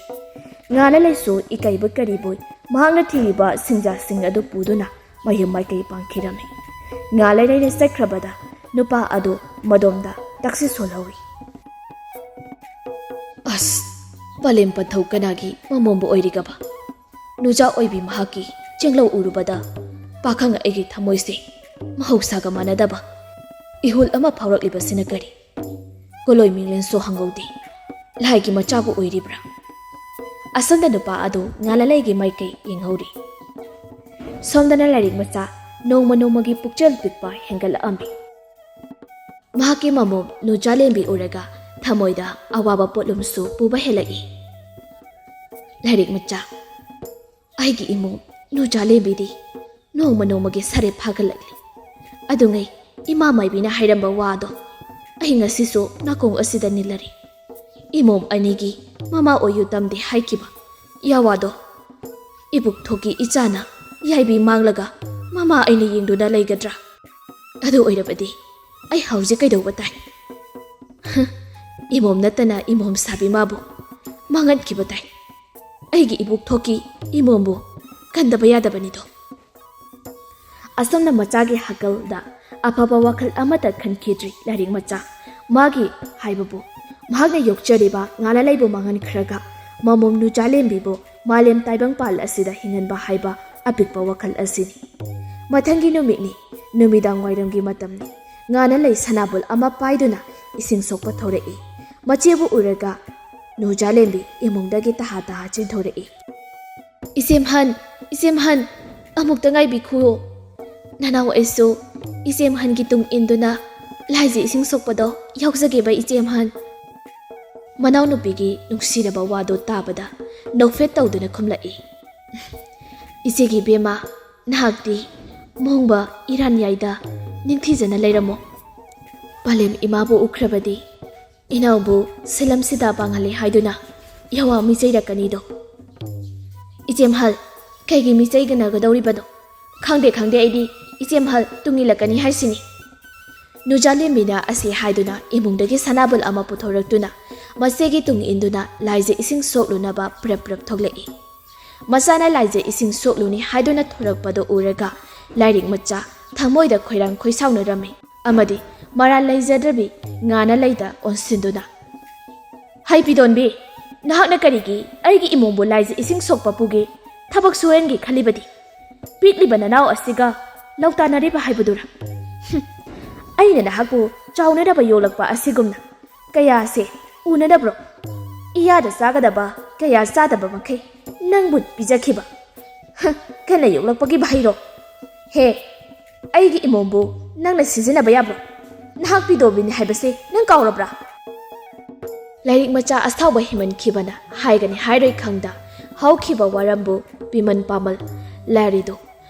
ꯉꯥꯂꯂꯩꯁꯨ ꯏꯀꯥꯏꯕ ꯀꯔꯤꯕꯣꯏ ꯃꯍꯥꯛꯅ ꯊꯤꯔꯤꯕ ꯁꯤꯡꯖꯥꯁꯤꯡ ꯑꯗꯨ ꯄꯨꯗꯨꯅ ꯃꯌꯨꯝ ꯃꯥꯏꯀꯩ ꯄꯥꯡꯈꯤꯔꯝꯃꯤ꯫ ꯉꯥꯂꯂꯩꯅ ꯆꯠꯈ꯭ꯔꯕꯗ ꯅꯨꯄꯥ ꯑꯗꯨ ꯃꯗꯣꯝꯗ ꯇꯛꯁꯤ ꯁꯣꯜꯍꯧꯏ꯫ ꯑꯁ, ꯄꯂꯦꯝ ꯄꯟꯊꯧ ꯀꯅꯥꯒꯤ ꯃꯃꯣꯝꯕꯨ ꯑꯣꯏꯔꯤꯒꯕ? ꯅꯨꯖꯥ ꯑꯣꯏꯕꯤ ꯃꯍꯥꯛꯀꯤ ꯆꯦꯡꯂꯧ ꯎꯔꯨꯕꯗ ꯄꯥꯈꯪ ꯑꯩꯒꯤ ꯊꯃꯣꯏꯁꯦ ꯃꯍꯧꯁꯥꯒ ꯃꯥꯟꯅꯗꯕ ꯏꯍꯨꯜ ꯑꯃ ꯐꯥꯎꯔꯛꯂꯤꯕꯁꯤꯅ ꯀꯔꯤ? ꯀꯣꯂꯣꯏ ꯃꯤꯡꯂꯦꯟꯁꯨ ꯍꯪꯍꯧꯗꯦ꯫ ꯂꯥꯏꯒꯤ ꯃꯆꯥꯕꯨ ꯑꯣꯏꯔꯤꯕ꯭ꯔꯥ? ꯑꯁꯣꯝꯗ ꯅꯨꯄꯥ ꯑꯗꯨ ꯉꯥꯂꯂꯩꯒꯤ ꯃꯥꯏꯀꯩ ꯌꯦꯡꯍꯧꯔꯤ꯫ ꯁꯣꯝꯗꯅ ꯂꯥꯏꯔꯤꯛ ꯃꯆꯥ ꯅꯣꯡꯃ ꯅꯣꯡꯃꯒꯤ ꯄꯨꯛꯆꯦꯜ ꯄꯤꯛꯄ ꯍꯦꯟꯒꯠꯂꯛꯑꯝꯃꯤ꯫ ꯃꯍꯥꯛꯀꯤ ꯃꯃꯣꯝ ꯅꯨꯖꯥꯂꯦꯝꯕꯤ ꯎꯔꯒ ꯊꯃꯣꯏꯗ ꯑꯋꯥꯕ ꯄꯣꯠꯂꯨꯝꯁꯨ ꯄꯨꯕ ꯍꯦꯜꯂꯛꯏ꯫ ꯂꯥꯏꯔꯤꯛ ꯃꯆꯥ, ꯑꯩꯒꯤ ꯏꯃꯣꯝ ꯅꯨꯖꯥꯂꯦꯝꯕꯤꯗꯤ ꯅꯣꯡꯃ ꯅꯣꯡꯃꯒꯤ ꯁꯥꯔꯦꯞ ꯐꯥꯒꯠꯂꯛꯂꯤ꯫ ꯑꯗꯨꯉꯩ ꯏꯃꯥ ꯃꯥꯏꯕꯤꯅ ꯍꯥꯏꯔꯝꯕ ꯋꯥꯗꯣ ꯑꯩ ꯉꯁꯤꯁꯨ ꯅꯥꯀꯣꯡ ꯑꯁꯤꯗ ꯅꯤꯜꯂꯔꯤ꯫ ꯏꯃꯣꯝ ꯑꯅꯤꯒꯤ ꯃꯃꯥ ꯑꯣꯏꯌꯨ ꯇꯝꯗꯦ ꯍꯥꯏꯈꯤꯕ ꯌꯥꯋꯥꯗꯣ ꯏꯕꯨꯛ ꯊꯣꯛꯀꯤ ꯏꯆꯥꯅ ꯌꯥꯏꯕꯤ ꯃꯥꯡꯂꯒ ꯃꯃꯥ ꯑꯩꯅ ꯌꯦꯡꯗꯨꯅ ꯂꯩꯒꯗ꯭ꯔꯥ? ꯑꯗꯨ ꯑꯣꯏꯔꯕꯗꯤ ꯑꯩ ꯍꯧꯖꯤꯛ ꯀꯩꯗꯧꯕ ꯇꯥꯏ? ꯍ, ꯏꯃꯣꯝ ꯅꯠꯇꯅ ꯏꯃꯣꯝ ꯁꯥꯕꯤ ꯃꯥꯕꯨ ꯃꯥꯡꯍꯟꯈꯤꯕ ꯇꯥꯏ꯫ ꯑꯩꯒꯤ ꯏꯕꯨꯛ ꯊꯣꯛꯀꯤ ꯏꯃꯣꯝꯕꯨ ꯀꯟꯗꯕ ꯌꯥꯗꯕꯅꯤꯗꯣ꯫ ꯑꯁꯣꯝꯅ ꯃꯆꯥꯒꯤ ꯍꯥꯀꯜꯗ ꯑꯐꯕ ꯋꯥꯈꯜ ꯑꯃꯠꯇ ꯈꯟꯈꯤꯗ꯭ꯔꯤ ꯂꯥꯏꯔꯤꯛ ꯃꯆꯥ꯫ ꯃꯥꯒꯤ ꯍꯥꯏꯕꯕꯨ, ꯃꯍꯥꯛꯅ ꯌꯣꯛꯆꯔꯤꯕ ꯉꯥꯂꯂꯩꯕꯨ ꯃꯥꯡꯍꯟꯈ꯭ꯔꯒ ꯃꯃꯣꯝ ꯅꯨꯖꯥꯂꯦꯝꯕꯤꯕꯨ ꯃꯥꯂꯦꯝ ꯇꯥꯏꯕꯪꯄꯥꯜ ꯑꯁꯤꯗ ꯍꯤꯡꯍꯟꯕ ꯍꯥꯏꯕ ꯑꯄꯤꯛꯄ ꯋꯥꯈꯜ ꯑꯁꯤꯅꯤ꯫ ꯃꯊꯪꯒꯤ ꯅꯨꯃꯤꯠꯅꯤ꯫ ꯅꯨꯃꯤꯗꯥꯡ ꯋꯥꯏꯔꯝꯒꯤ ꯃꯇꯝꯅꯤ꯫ ꯉꯥꯅ ꯂꯩ ꯁꯅꯥꯕꯨꯜ ꯑꯃ ꯄꯥꯏꯗꯨꯅ ꯏꯁꯤꯡ ꯁꯣꯛꯄ ꯊꯧꯔꯛꯏ꯫ ꯃꯆꯦꯕꯨ ꯎꯔꯒ ꯅꯨꯖꯥꯂꯦꯝꯕꯤ ꯏꯃꯨꯡꯗꯒꯤ ꯇꯍꯥ ꯇꯍꯥ ꯆꯦꯟꯊꯣꯔꯛꯏ꯫ "ꯏꯆꯦꯝꯍꯟ, ꯏꯆꯦꯝꯍꯟ, ꯑꯃꯨꯛꯇ ꯉꯥꯏꯕꯤꯈꯨꯑꯣ꯫ ꯅꯅꯥꯎ ꯑꯩꯁꯨ ꯏꯆꯦꯝꯍꯟꯒꯤ ꯇꯨꯡ ꯏꯟꯗꯨꯅ ꯂꯥꯏꯖ ꯏꯁꯤꯡ ꯁꯣꯛꯄꯗꯣ ꯌꯥꯎꯖꯒꯦꯕ, ꯏꯆꯦꯝꯍꯟ꯫" ꯃꯅꯥꯎꯅꯨꯄꯤꯒꯤ ꯅꯨꯡꯁꯤꯔꯕ ꯋꯥꯗꯨ ꯇꯥꯕꯗ ꯅꯣꯛꯐꯦꯠ ꯇꯧꯗꯨꯅ ꯈꯨꯝꯂꯛꯏ꯫ "ꯏꯆꯦꯒꯤ ꯏꯕꯦꯝꯃ, ꯅꯍꯥꯛꯇꯤ ꯃꯣꯡꯕ ꯏꯔꯥꯟ ꯌꯥꯏꯗ ꯅꯤꯡꯊꯤꯖꯅ ꯂꯩꯔꯝꯃꯣ꯫ ꯄꯂꯦꯝ ꯏꯃꯥꯕꯨ ꯎꯈ꯭ꯔꯕꯗꯤ ꯏꯅꯥꯎꯕꯨ ꯁꯤꯂꯝꯁꯤꯗ ꯄꯥꯡꯍꯜꯂꯦ ꯍꯥꯏꯗꯨꯅ ꯌꯥꯋꯥ ꯃꯤꯆꯩꯔꯛꯀꯅꯤꯗꯣ꯫" "ꯏꯆꯦꯝꯍꯜ, ꯀꯩꯒꯤ ꯃꯤꯆꯩꯒꯅꯒꯗꯧꯔꯤꯕꯅꯣ? ꯈꯪꯗꯦ, ꯈꯪꯗꯦ, ꯑꯩꯗꯤ ꯏꯆꯦꯝꯍꯜ ꯇꯨꯡꯏꯜꯂꯛꯀꯅꯤ ꯍꯥꯏꯁꯤꯅꯤ꯫" ꯅꯨꯖꯥꯂꯦꯝꯕꯤꯅ ꯑꯁꯤ ꯍꯥꯏꯗꯨꯅ ꯏꯃꯨꯡꯗꯒꯤ ꯁꯅꯥꯕꯨꯜ ꯑꯃ ꯄꯨꯊꯣꯔꯛꯇꯨꯅ ꯃꯆꯦꯒꯤ ꯇꯨꯡ ꯏꯟꯗꯨꯅ ꯂꯥꯏꯖ ꯏꯁꯤꯡ ꯁꯣꯛꯂꯨꯅꯕ ꯄ꯭ꯔꯞ ꯄ꯭ꯔꯞ ꯊꯣꯛꯂꯛꯏ꯫ ꯃꯆꯥꯅ ꯂꯥꯏꯖ ꯏꯁꯤꯡ ꯁꯣꯛꯂꯨꯅꯤ ꯍꯥꯏꯗꯨꯅ ꯊꯣꯔꯛꯄꯗꯨ ꯎꯔꯒ ꯂꯥꯏꯔꯤꯛ ꯃꯆꯥ ꯊꯃꯣꯏꯗ ꯈꯣꯏꯔꯥꯡ ꯈꯣꯏꯁꯥꯎꯅꯔꯝꯃꯤ꯫ ꯑꯃꯗꯤ ꯃꯔꯥꯜ ꯂꯩꯖꯗ꯭ꯔꯕꯤ ꯉꯥꯅ ꯂꯩꯗ ꯑꯣꯟꯁꯤꯟꯗꯨꯅ, "ꯍꯩ ꯄꯤꯗꯣꯟꯕꯤ, ꯅꯍꯥꯛꯅ ꯀꯔꯤꯒꯤ ꯑꯩꯒꯤ ꯏꯃꯨꯡꯕꯨ ꯂꯥꯏꯖ ꯏꯁꯤꯡ ꯁꯣꯛꯄ ꯄꯨꯒꯦ ꯊꯕꯛ ꯁꯨꯍꯟꯒꯦ ꯈꯜꯂꯤꯕꯗꯤ? ꯄꯤꯛꯂꯤꯕ ꯅꯅꯥꯎ ꯑꯁꯤꯒ ꯂꯧꯇꯥꯅꯔꯤꯕ ꯍꯥꯏꯕꯗꯨꯔ? ꯍꯨꯝ, ꯑꯩꯅ ꯅꯍꯥꯛꯄꯨ ꯆꯥꯎꯅꯅꯕ ꯌꯣꯛꯂꯛꯄ ꯑꯁꯤꯒꯨꯝꯅ ꯀꯌꯥꯁꯦ ꯎꯅꯗꯕ꯭ꯔꯣ? ꯏꯌꯥꯗ ꯆꯥꯒꯗꯕ ꯀꯌꯥ ꯆꯥꯗꯕ ꯃꯈꯩ ꯅꯪꯕꯨ ꯄꯤꯖꯈꯤꯕ꯫ ꯍ, ꯀꯟꯅ ꯌꯣꯛꯂꯛꯄꯒꯤ ꯃꯍꯩꯔꯣ? ꯍꯦ, ꯑꯩꯒꯤ ꯏꯃꯣꯝꯕꯨ ꯅꯪꯅ ꯁꯤꯖꯤꯟꯅꯕ ꯌꯥꯕ꯭ꯔꯣ? ꯅꯍꯥꯛ ꯄꯤꯗꯣꯕꯤꯅꯤ ꯍꯥꯏꯕꯁꯦ ꯅꯪ ꯀꯥꯎꯔꯕ꯭ꯔꯥ?" ꯂꯥꯏꯔꯤꯛ ꯃꯆꯥ ꯑꯁꯥꯎꯕ ꯍꯦꯃꯟꯈꯤꯕꯅ ꯍꯥꯏꯒꯅꯤ ꯍꯥꯏꯔꯣꯏ ꯈꯪꯗ ꯍꯧꯈꯤꯕ ꯋꯥꯔꯝꯕꯨ ꯄꯤꯃꯟ ꯄꯥꯃꯜ ꯂꯥꯏꯔꯤꯗꯨ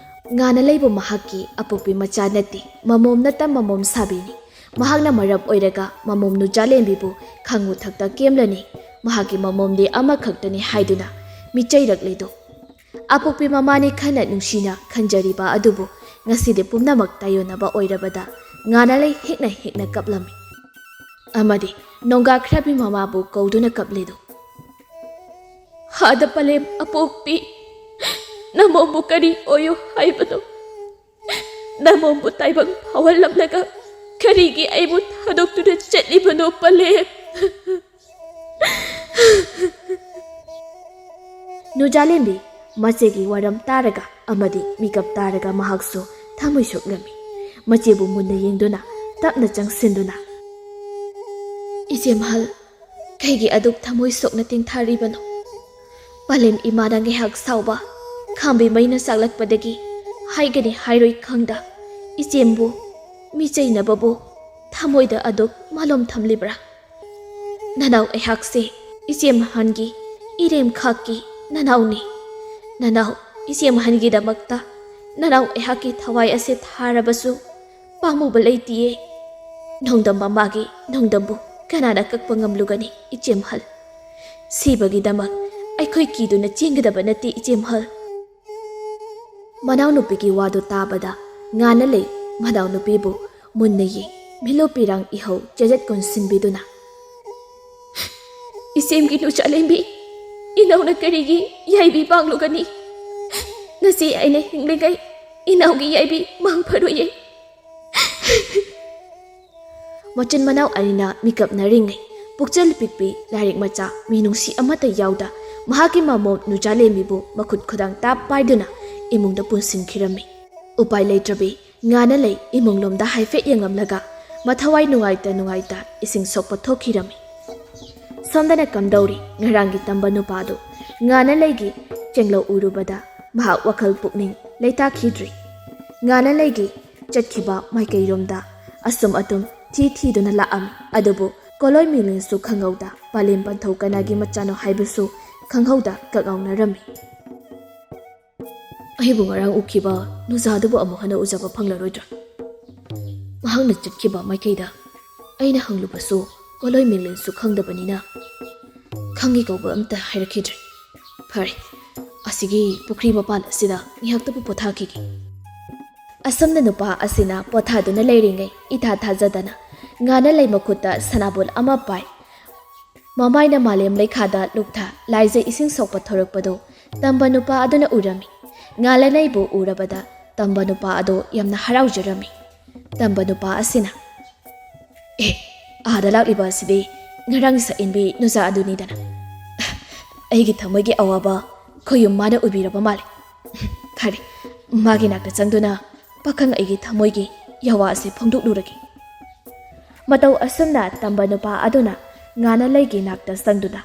ꯉꯥꯅ ꯂꯩꯕꯨ ꯃꯍꯥꯛꯀꯤ ꯑꯄꯣꯛꯄꯤ ꯃꯆꯥ ꯅꯠꯇꯦ, ꯃꯃꯣꯝ ꯅꯠꯇ ꯃꯃꯣꯝ ꯁꯥꯕꯤꯅꯤ꯫ ꯃꯍꯥꯛꯅ ꯃꯔꯝ ꯑꯣꯏꯔꯒ ꯃꯃꯣꯝ ꯅꯨꯆꯥꯂꯦꯝꯕꯤꯕꯨ ꯈꯪꯉꯨ ꯊꯛꯇ ꯀꯦꯝꯂꯅꯤ꯫ ꯃꯍꯥꯛꯀꯤ ꯃꯃꯣꯝꯗꯤ ꯑꯃꯈꯛꯇꯅꯤ ꯍꯥꯏꯗꯨꯅ ꯃꯤꯆꯩꯔꯛꯂꯤꯗꯨ꯫ ꯑꯄꯣꯛꯄꯤ ꯃꯃꯥꯅꯤ ꯈꯟꯅ ꯅꯨꯡꯁꯤꯅ ꯈꯟꯖꯔꯤꯕ ꯑꯗꯨꯕꯨ ꯉꯁꯤꯗꯤ ꯄꯨꯝꯅꯃꯛ ꯇꯥꯏꯌꯣꯟꯅꯕ ꯑꯣꯏꯔꯕꯗ ꯉꯥꯅ ꯂꯩ ꯍꯦꯛꯅ ꯍꯦꯛꯅ ꯀꯞꯂꯝꯃꯤ꯫ ꯑꯃꯗꯤ ꯅꯣꯡꯒꯥꯈ꯭ꯔꯕꯤ ꯃꯃꯥꯕꯨ ꯀꯧꯗꯨꯅ ꯀꯞꯂꯤꯗꯨ꯫ "ꯍꯥꯗ ꯄꯂꯦꯝ ꯑꯄꯣꯛꯄꯤ, ꯅꯃꯣꯝꯕꯨ ꯀꯔꯤ ꯑꯣꯏꯌꯨ ꯍꯥꯏꯕꯅꯣ? ꯅꯃꯣꯝꯕꯨ ꯇꯥꯏꯕꯪ ꯐꯥꯎꯍꯜꯂꯝꯂꯒ ꯀꯔꯤꯒꯤ ꯑꯩꯕꯨ ꯊꯥꯗꯣꯛꯇꯨꯅ ꯆꯠꯂꯤꯕꯅꯣ ꯄꯂꯦꯝ?" ꯅꯨꯖꯥꯂꯦꯝꯕꯤ, ꯃꯆꯦꯒꯤ ꯋꯥꯔꯝ ꯇꯥꯔꯒ ꯑꯃꯗꯤ ꯃꯤꯀꯞ ꯇꯥꯔꯒ ꯃꯍꯥꯛꯁꯨ ꯊꯃꯣꯏ ꯁꯣꯛꯂꯝꯃꯤ꯫ ꯃꯆꯦꯕꯨ ꯃꯨꯟꯅ ꯌꯦꯡꯗꯨꯅ ꯇꯞꯅ ꯆꯪꯁꯤꯟꯗꯨꯅ, "ꯏꯆꯦ ꯃꯍꯜ, ꯀꯩꯒꯤ ꯑꯗꯨꯛ ꯊꯃꯣꯏ ꯁꯣꯛꯅ ꯇꯦꯡꯊꯥꯔꯤꯕꯅꯣ?" ꯄꯂꯦꯝ ꯏꯃꯥꯅ ꯉꯥꯏꯍꯥꯛ ꯁꯥꯎꯕ, ꯈꯥꯝꯕꯤ ꯃꯩꯅ ꯆꯥꯛꯂꯛꯄꯗꯒꯤ ꯍꯥꯏꯒꯅꯤ ꯍꯥꯏꯔꯣꯏ ꯈꯪꯗ ꯏꯆꯦꯝꯕꯨ ꯃꯤꯆꯩꯅꯕꯕꯨ ꯊꯃꯣꯏꯗ ꯑꯗꯨꯛ ꯃꯥꯂꯣꯝ ꯊꯝꯂꯤꯕ꯭ꯔꯥ? ꯅꯅꯥꯎ ꯑꯩꯍꯥꯛꯁꯦ ꯏꯆꯦ ꯃꯍꯜꯒꯤ ꯏꯔꯦꯝ ꯈꯥꯛꯀꯤ ꯅꯅꯥꯎꯅꯤ꯫ ꯅꯅꯥꯎ ꯏꯆꯦ ꯃꯍꯜꯒꯤꯗꯃꯛꯇ ꯅꯅꯥꯎ ꯑꯩꯍꯥꯛꯀꯤ ꯊꯋꯥꯏ ꯑꯁꯦ ꯊꯥꯔꯕꯁꯨ ꯄꯥꯝꯃꯨꯕ ꯂꯩꯇꯤꯌꯦ꯫ ꯅꯣꯡꯗꯝ ꯃꯃꯥꯒꯤ ꯅꯣꯡꯗꯝꯕꯨ ꯀꯅꯥꯅ ꯀꯛꯄ ꯉꯝꯂꯨꯒꯅꯤ, ꯏꯆꯦ ꯃꯍꯜ? ꯁꯤꯕꯒꯤꯗꯃꯛ ꯑꯩꯈꯣꯏ ꯀꯤꯗꯨꯅ ꯆꯦꯟꯒꯗꯕ ꯅꯠꯇꯦ, ꯏꯆꯦ ꯃꯍꯜ꯫ ꯃꯅꯥꯎꯅꯨꯄꯤꯒꯤ ꯋꯥꯗꯨ ꯇꯥꯕꯗ ꯉꯥꯅ ꯂꯩ ꯃꯅꯥꯎꯅꯨꯄꯤꯕꯨ ꯃꯨꯟꯅ ꯌꯦꯡ, ꯃꯤꯠꯂꯨ ꯄꯤꯔꯥꯡ ꯏꯍꯧ ꯆꯦꯖꯠ ꯀꯣꯟꯁꯤꯟꯕꯤꯗꯨꯅ, "ꯏꯆꯦꯝꯒꯤ ꯅꯨꯆꯥꯂꯦꯝꯕꯤ, ꯏꯅꯧꯅ ꯀꯔꯤꯒꯤ ꯌꯥꯏꯕꯤ ꯄꯥꯡꯂꯨꯒꯅꯤ? ꯅꯆꯦ ꯑꯩꯅ ꯍꯤꯡꯂꯤꯉꯩ ꯏꯅꯥꯎꯒꯤ ꯌꯥꯏꯕꯤ ꯃꯥꯡ ꯐꯔꯣꯏꯌꯦ꯫" ꯃꯆꯤꯟ ꯃꯅꯥꯎ ꯑꯅꯤꯅ ꯃꯤꯀꯞꯅꯔꯤꯉꯩ, ꯄꯨꯛꯆꯦꯜ ꯄꯤꯛꯄꯤ ꯂꯥꯏꯔꯤꯛ ꯃꯆꯥ ꯃꯤꯅꯨꯡꯁꯤ ꯑꯃꯠꯇ ꯌꯥꯎꯗ ꯃꯍꯥꯛꯀꯤ ꯃꯃꯣꯝ ꯅꯨꯆꯥꯂꯦꯝꯕꯤꯕꯨ ꯃꯈꯨꯠ ꯈꯨꯗꯥꯡ ꯇꯥꯞ ꯄꯥꯏꯗꯨꯅ ꯏꯃꯨꯡꯗ ꯄꯨꯟꯁꯤꯟꯈꯤꯔꯝꯃꯤ꯫ ꯎꯄꯥꯏ ꯂꯩꯇ꯭ꯔꯕꯤ ꯉꯥꯅ ꯂꯩ ꯏꯃꯨꯡꯂꯣꯝꯗ ꯍꯥꯏꯐꯦꯠ ꯌꯦꯡꯂꯝꯂꯒ ꯃꯊꯋꯥꯏ ꯅꯨꯡꯉꯥꯏꯇ ꯅꯨꯡꯉꯥꯏꯇ ꯏꯁꯤꯡ ꯁꯣꯛꯄ ꯊꯣꯛꯈꯤꯔꯝꯃꯤ꯫ ꯁꯣꯝꯗꯅ ꯀꯝꯗꯧꯔꯤ ꯉꯔꯥꯡꯒꯤ ꯇꯝꯕ ꯅꯨꯄꯥꯗꯨ? ꯉꯥꯅ ꯂꯩꯒꯤ ꯆꯦꯡꯂꯧ ꯎꯔꯨꯕꯗ ꯃꯍꯥꯛ ꯋꯥꯈꯜ ꯄꯨꯛꯅꯤꯡ ꯂꯩꯇꯥꯈꯤꯗ꯭ꯔꯤ꯫ ꯉꯥꯅ ꯂꯩꯒꯤ ꯆꯠꯈꯤꯕ ꯃꯥꯏꯀꯩꯔꯣꯝꯗ ꯑꯁꯨꯝ ꯑꯗꯨꯝ ꯊꯤ ꯊꯤꯗꯨꯅ ꯂꯥꯛꯑꯝꯃꯤ꯫ ꯑꯗꯨꯕꯨ ꯀꯣꯂꯣꯏ ꯃꯤꯂꯤꯟꯁꯨ ꯈꯪꯍꯧꯗ ꯄꯂꯦꯝ ꯄꯟꯊꯧ ꯀꯅꯥꯒꯤ ꯃꯆꯥꯅꯣ ꯍꯥꯏꯕꯁꯨ ꯈꯪꯍꯧꯗ ꯀꯛꯉꯥꯎꯅꯔꯝꯃꯤ꯫ "ꯑꯩꯕꯨ ꯉꯔꯥꯡ ꯎꯈꯤꯕ ꯅꯨꯖꯥꯗꯨꯕꯨ ꯑꯃꯨꯛ ꯍꯟꯅ ꯎꯖꯕ ꯐꯪꯂꯔꯣꯏꯗ꯭ꯔꯥ? ꯃꯍꯥꯛꯅ ꯆꯠꯈꯤꯕ ꯃꯥꯏꯀꯩꯗ ꯑꯩꯅ ꯍꯪꯂꯨꯕꯁꯨ ꯀꯣꯂꯣꯏ ꯃꯤꯂꯤꯟꯁꯨ ꯈꯪꯗꯕꯅꯤꯅ ꯈꯪꯉꯤ ꯀꯧꯕ ꯑꯝꯇ ꯍꯥꯏꯔꯛꯈꯤꯗ꯭ꯔꯦ꯫ ꯐꯔꯦ, ꯑꯁꯤꯒꯤ ꯄꯨꯈ꯭ꯔꯤ ꯃꯄꯥꯟ ꯑꯁꯤꯗ ꯉꯥꯏꯍꯥꯛꯇꯕꯨ ꯄꯣꯊꯥꯈꯤꯒꯦ꯫" ꯑꯁꯨꯝꯅ ꯅꯨꯄꯥ ꯑꯁꯤꯅ ꯄꯣꯊꯥꯗꯨꯅ ꯂꯩꯔꯤꯉꯩ ꯏꯊꯥ ꯊꯥꯖꯗꯅ ꯉꯥꯅ ꯂꯩ ꯃꯈꯨꯠꯇ ꯁꯅꯥꯕꯨꯜ ꯑꯃ ꯄꯥꯏ꯫ ꯃꯃꯥꯏꯅ ꯃꯥꯂꯦꯝ ꯂꯩꯈꯥꯗ ꯂꯨꯛꯊ ꯂꯥꯏꯖꯩ ꯏꯁꯤꯡ ꯁꯣꯛꯄ ꯊꯣꯔꯛꯄꯗꯨ ꯇꯝꯕ ꯅꯨꯄꯥ ꯑꯗꯨꯅ ꯎꯔꯝꯃꯤ꯫ ꯉꯥꯅ ꯂꯩꯕꯨ ꯎꯔꯕꯗ ꯇꯝꯕ ꯅꯨꯄꯥ ꯑꯗꯨ ꯌꯥꯝꯅ ꯍꯔꯥꯎꯖꯔꯝꯃꯤ꯫ ꯇꯝꯕ ꯅꯨꯄꯥ ꯑꯁꯤꯅ, "ꯑꯦ, ꯑꯥꯗ ꯂꯥꯛꯂꯤꯕ ꯑꯁꯤꯗꯤ ꯉꯔꯥꯡ ꯁꯛꯏꯟꯕꯤ ꯅꯨꯖꯥ ꯑꯗꯨꯅꯤꯗꯅ꯫ ꯑꯩꯒꯤ ꯊꯃꯣꯏꯒꯤ ꯑꯋꯥꯕ ꯈꯣꯌꯨꯝ ꯃꯥꯅ ꯎꯕꯤꯔꯕ ꯃꯥꯜꯂꯦ꯫ ꯐꯔꯦ, ꯃꯥꯒꯤ ꯅꯥꯛꯇ ꯆꯪꯗꯨꯅ ꯄꯥꯈꯪ ꯑꯩꯒꯤ ꯊꯃꯣꯏꯒꯤ ꯌꯥꯋꯥ ꯑꯁꯤ ꯐꯣꯡꯗꯣꯛꯂꯨꯔꯒꯦ꯫ ꯃꯇꯧ ꯑꯁꯨꯝꯅ ꯇꯝꯕ ꯅꯨꯄꯥ ꯑꯗꯨꯅ ꯉꯥꯅ ꯂꯩꯒꯤ ꯅꯥꯛꯇ ꯆꯪꯗꯨꯅ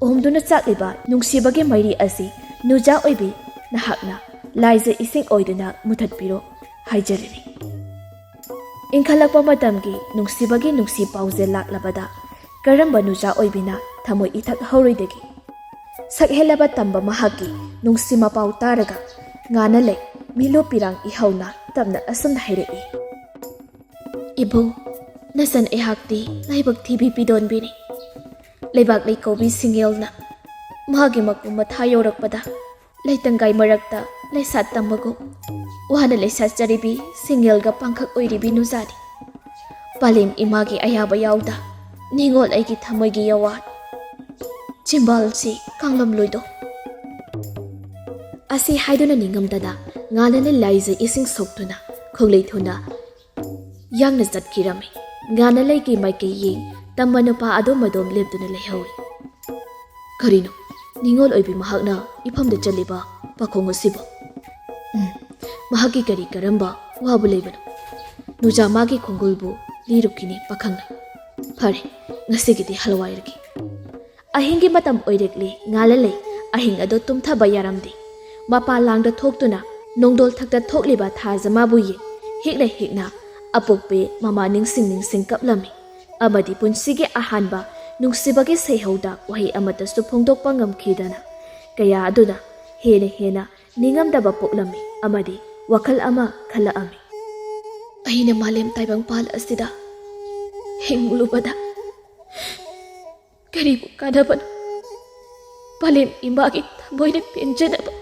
ꯎꯍꯨꯝꯗꯨꯅ ꯆꯥꯛꯂꯤꯕ ꯅꯨꯡꯁꯤꯕꯒꯤ ꯃꯩꯔꯤ ꯑꯁꯤ ꯅꯨꯖꯥ ꯑꯣꯏꯕꯤ ꯅꯍꯥꯛꯅ ꯂꯥꯏꯖ ꯏꯁꯤꯡ ꯑꯣꯏꯗꯨꯅ ꯃꯨꯊꯠꯄꯤꯔꯣ ꯍꯥꯏꯖꯔꯤꯅꯤ꯫ ꯏꯟꯈꯠꯂꯛꯄ ꯃꯇꯝꯒꯤ ꯅꯨꯡꯁꯤꯕꯒꯤ ꯅꯨꯡꯁꯤ ꯄꯥꯎꯖꯦꯜ ꯂꯥꯛꯂꯕꯗ ꯀꯔꯝꯕ ꯅꯨꯖꯥ ꯑꯣꯏꯕꯤꯅ ꯊꯃꯣꯏ ꯏꯊꯛ ꯍꯧꯔꯣꯏꯗꯒꯦ? ꯁꯛꯍꯦꯜꯂꯕ ꯇꯝꯕ ꯃꯍꯥꯛꯀꯤ ꯅꯨꯡꯁꯤ ꯃꯄꯥꯎ ꯇꯥꯔꯒ ꯉꯥꯅ ꯂꯩ ꯃꯤꯂꯨ ꯄꯤꯔꯥꯡ ꯏꯍꯧꯅ ꯇꯞꯅ ꯑꯁꯨꯝꯅ ꯍꯥꯏꯔꯛꯏ꯫ ꯏꯕꯨꯡ, ꯅꯆꯟ ꯑꯩꯍꯥꯛꯇꯤ ꯂꯥꯏꯕꯛ ꯊꯤꯕꯤ ꯄꯤꯗꯣꯟꯕꯤꯅꯤ꯫ ꯂꯩꯕꯥꯛ ꯂꯩꯀꯧꯕꯤ ꯁꯤꯡꯉꯦꯜꯅ ꯃꯥꯒꯤ ꯃꯀꯨꯝ ꯃꯊꯥ ꯌꯧꯔꯛꯄꯗ ꯂꯩꯇꯪꯒꯥꯏ ꯃꯔꯛꯇ ꯂꯩꯁꯥꯠ ꯇꯝꯕꯒꯨꯝ ꯋꯥꯅ ꯂꯩꯁꯥꯠꯆꯔꯤꯕꯤ ꯁꯤꯡꯉꯦꯜꯒ ꯄꯥꯡꯈꯛ ꯑꯣꯏꯔꯤꯕꯤ ꯅꯨꯖꯥꯅꯤ꯫ ꯄꯥꯂꯦꯝ ꯏꯃꯥꯒꯤ ꯑꯌꯥꯕ ꯌꯥꯎꯗ ꯅꯤꯉꯣꯜ ꯑꯩꯒꯤ ꯊꯃꯣꯏꯒꯤ ꯌꯥꯋꯥ ꯆꯤꯝꯕꯥꯜꯁꯤ ꯀꯥꯡꯂꯝꯂꯣꯏꯗꯣ꯫ ꯑꯁꯤ ꯍꯥꯏꯗꯨꯅ ꯅꯤꯡꯉꯝꯗꯅ ꯉꯥꯅꯅ ꯂꯥꯏꯖ ꯏꯁꯤꯡ ꯁꯣꯛꯇꯨꯅ ꯈꯣꯡꯂꯩ ꯊꯨꯅ ꯌꯥꯡꯅ ꯆꯠꯈꯤꯔꯝꯃꯤ꯫ ꯉꯥꯅ ꯂꯩꯒꯤ ꯃꯥꯏꯀꯩ ꯌꯦꯡ ꯇꯝꯕ ꯅꯨꯄꯥ ꯑꯗꯨ ꯃꯗꯣꯝ ꯂꯦꯞꯇꯨꯅ ꯂꯩꯍꯧꯏ꯫ ꯀꯔꯤꯅꯣ ꯅꯤꯉꯣꯜ ꯑꯣꯏꯕꯤ ꯃꯍꯥꯛꯅ ꯏꯐꯝꯗ ꯆꯠꯂꯤꯕ ꯄꯥꯈꯣꯡ ꯑꯁꯤꯕꯨ? ꯎꯝ, ꯃꯍꯥꯛꯀꯤ ꯀꯔꯤ ꯀꯔꯝꯕ ꯋꯥꯕꯨ ꯂꯩꯕꯅꯣ? ꯅꯨꯖꯥ ꯃꯥꯒꯤ ꯈꯣꯡꯒꯨꯜꯕꯨ ꯂꯤꯔꯨꯈꯤꯅꯤ ꯄꯥꯈꯪꯅ꯫ ꯐꯔꯦ, ꯉꯁꯤꯒꯤꯗꯤ ꯍꯜꯋꯥꯏꯔꯒꯦ꯫ ꯑꯍꯤꯡꯒꯤ ꯃꯇꯝ ꯑꯣꯏꯔꯛꯂꯦ ꯉꯥꯂꯂꯩ꯫ ꯑꯍꯤꯡ ꯑꯗꯨ ꯇꯨꯝꯊꯕ ꯌꯥꯔꯝꯗꯦ꯫ ꯃꯄꯥꯟ ꯂꯥꯡꯗ ꯊꯣꯛꯇꯨꯅ ꯅꯣꯡꯗꯣꯜ ꯊꯛꯇ ꯊꯣꯛꯂꯤꯕ ꯊꯥꯖ ꯃꯥꯕꯨ ꯌꯦꯡ ꯍꯤꯛꯅ ꯍꯤꯛꯅ ꯑꯄꯣꯛꯄꯤ ꯃꯃꯥ ꯅꯤꯡꯁꯤꯡ ꯅꯤꯡꯁꯤꯡ ꯀꯞꯂꯝꯃꯤ꯫ ꯑꯃꯗꯤ ꯄꯨꯟꯁꯤꯒꯤ ꯑꯍꯥꯟꯕ ꯅꯨꯡꯁꯤꯕꯒꯤ ꯁꯩꯍꯧꯗ ꯋꯥꯍꯩ ꯑꯃꯠꯇꯁꯨ ꯐꯣꯡꯗꯣꯛꯄ ꯉꯝꯈꯤꯗꯅ ꯀꯌꯥ ꯑꯗꯨꯅ ꯍꯦꯟꯅ ꯍꯦꯟꯅ ꯅꯤꯡꯉꯝꯗꯕ ꯄꯣꯛꯂꯝꯃꯤ ꯑꯃꯗꯤ ꯋꯥꯈꯜ ꯑꯃ ꯈꯜꯂꯛꯑꯝꯃꯤ꯫ ꯑꯩꯅ ꯃꯥꯂꯦꯝ ꯇꯥꯏꯕꯪꯄꯥꯜ ꯑꯁꯤꯗ ꯍꯤꯡꯂꯨꯕꯗ ꯀꯔꯤꯕꯨ ꯀꯥꯟꯅꯕꯅꯣ? ꯄꯥꯂꯦꯝ ꯏꯃꯥꯒꯤ ꯊꯃꯣꯏꯅ ꯄꯦꯟꯖꯅꯕ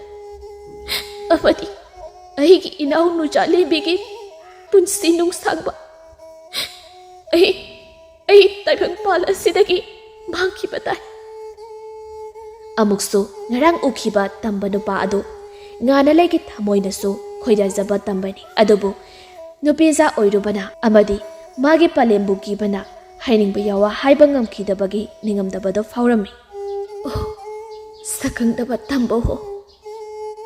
ꯑꯃꯗꯤ ꯑꯩꯒꯤ ꯏꯅꯥꯎ ꯅꯨꯖꯥꯂꯦꯝꯕꯤꯒꯤ ꯄꯨꯟꯁꯤ ꯅꯨꯡꯁꯥꯡꯕ ꯑꯩ, ꯑꯩ ꯇꯥꯏꯕꯪꯄꯥꯜ ꯑꯁꯤꯗꯒꯤ ꯃꯥꯡꯈꯤꯕ ꯇꯥꯏ꯫ ꯑꯃꯨꯛꯁꯨ ꯉꯔꯥꯡ ꯎꯈꯤꯕ ꯇꯝꯕ ꯅꯨꯄꯥ ꯑꯗꯨ ꯉꯥꯅ ꯂꯩꯒꯤ ꯊꯃꯣꯏꯅꯁꯨ ꯈꯣꯏꯗꯥꯖꯕ ꯇꯝꯕꯅꯤ꯫ ꯑꯗꯨꯕꯨ ꯅꯨꯄꯤꯖꯥ ꯑꯣꯏꯔꯨꯕꯅ ꯑꯃꯗꯤ ꯃꯥꯒꯤ ꯄꯂꯦꯝꯕꯨ ꯀꯤꯕꯅ ꯍꯥꯏꯅꯤꯡꯕ ꯌꯥꯋꯥ ꯍꯥꯏꯕ ꯉꯝꯈꯤꯗꯕꯒꯤ ꯅꯤꯡꯉꯝꯗꯕꯗꯣ ꯐꯥꯎꯔꯝꯃꯤ꯫ ꯑꯣ, ꯁꯛꯈꯪꯗꯕ ꯇꯝꯕ ꯍꯣ,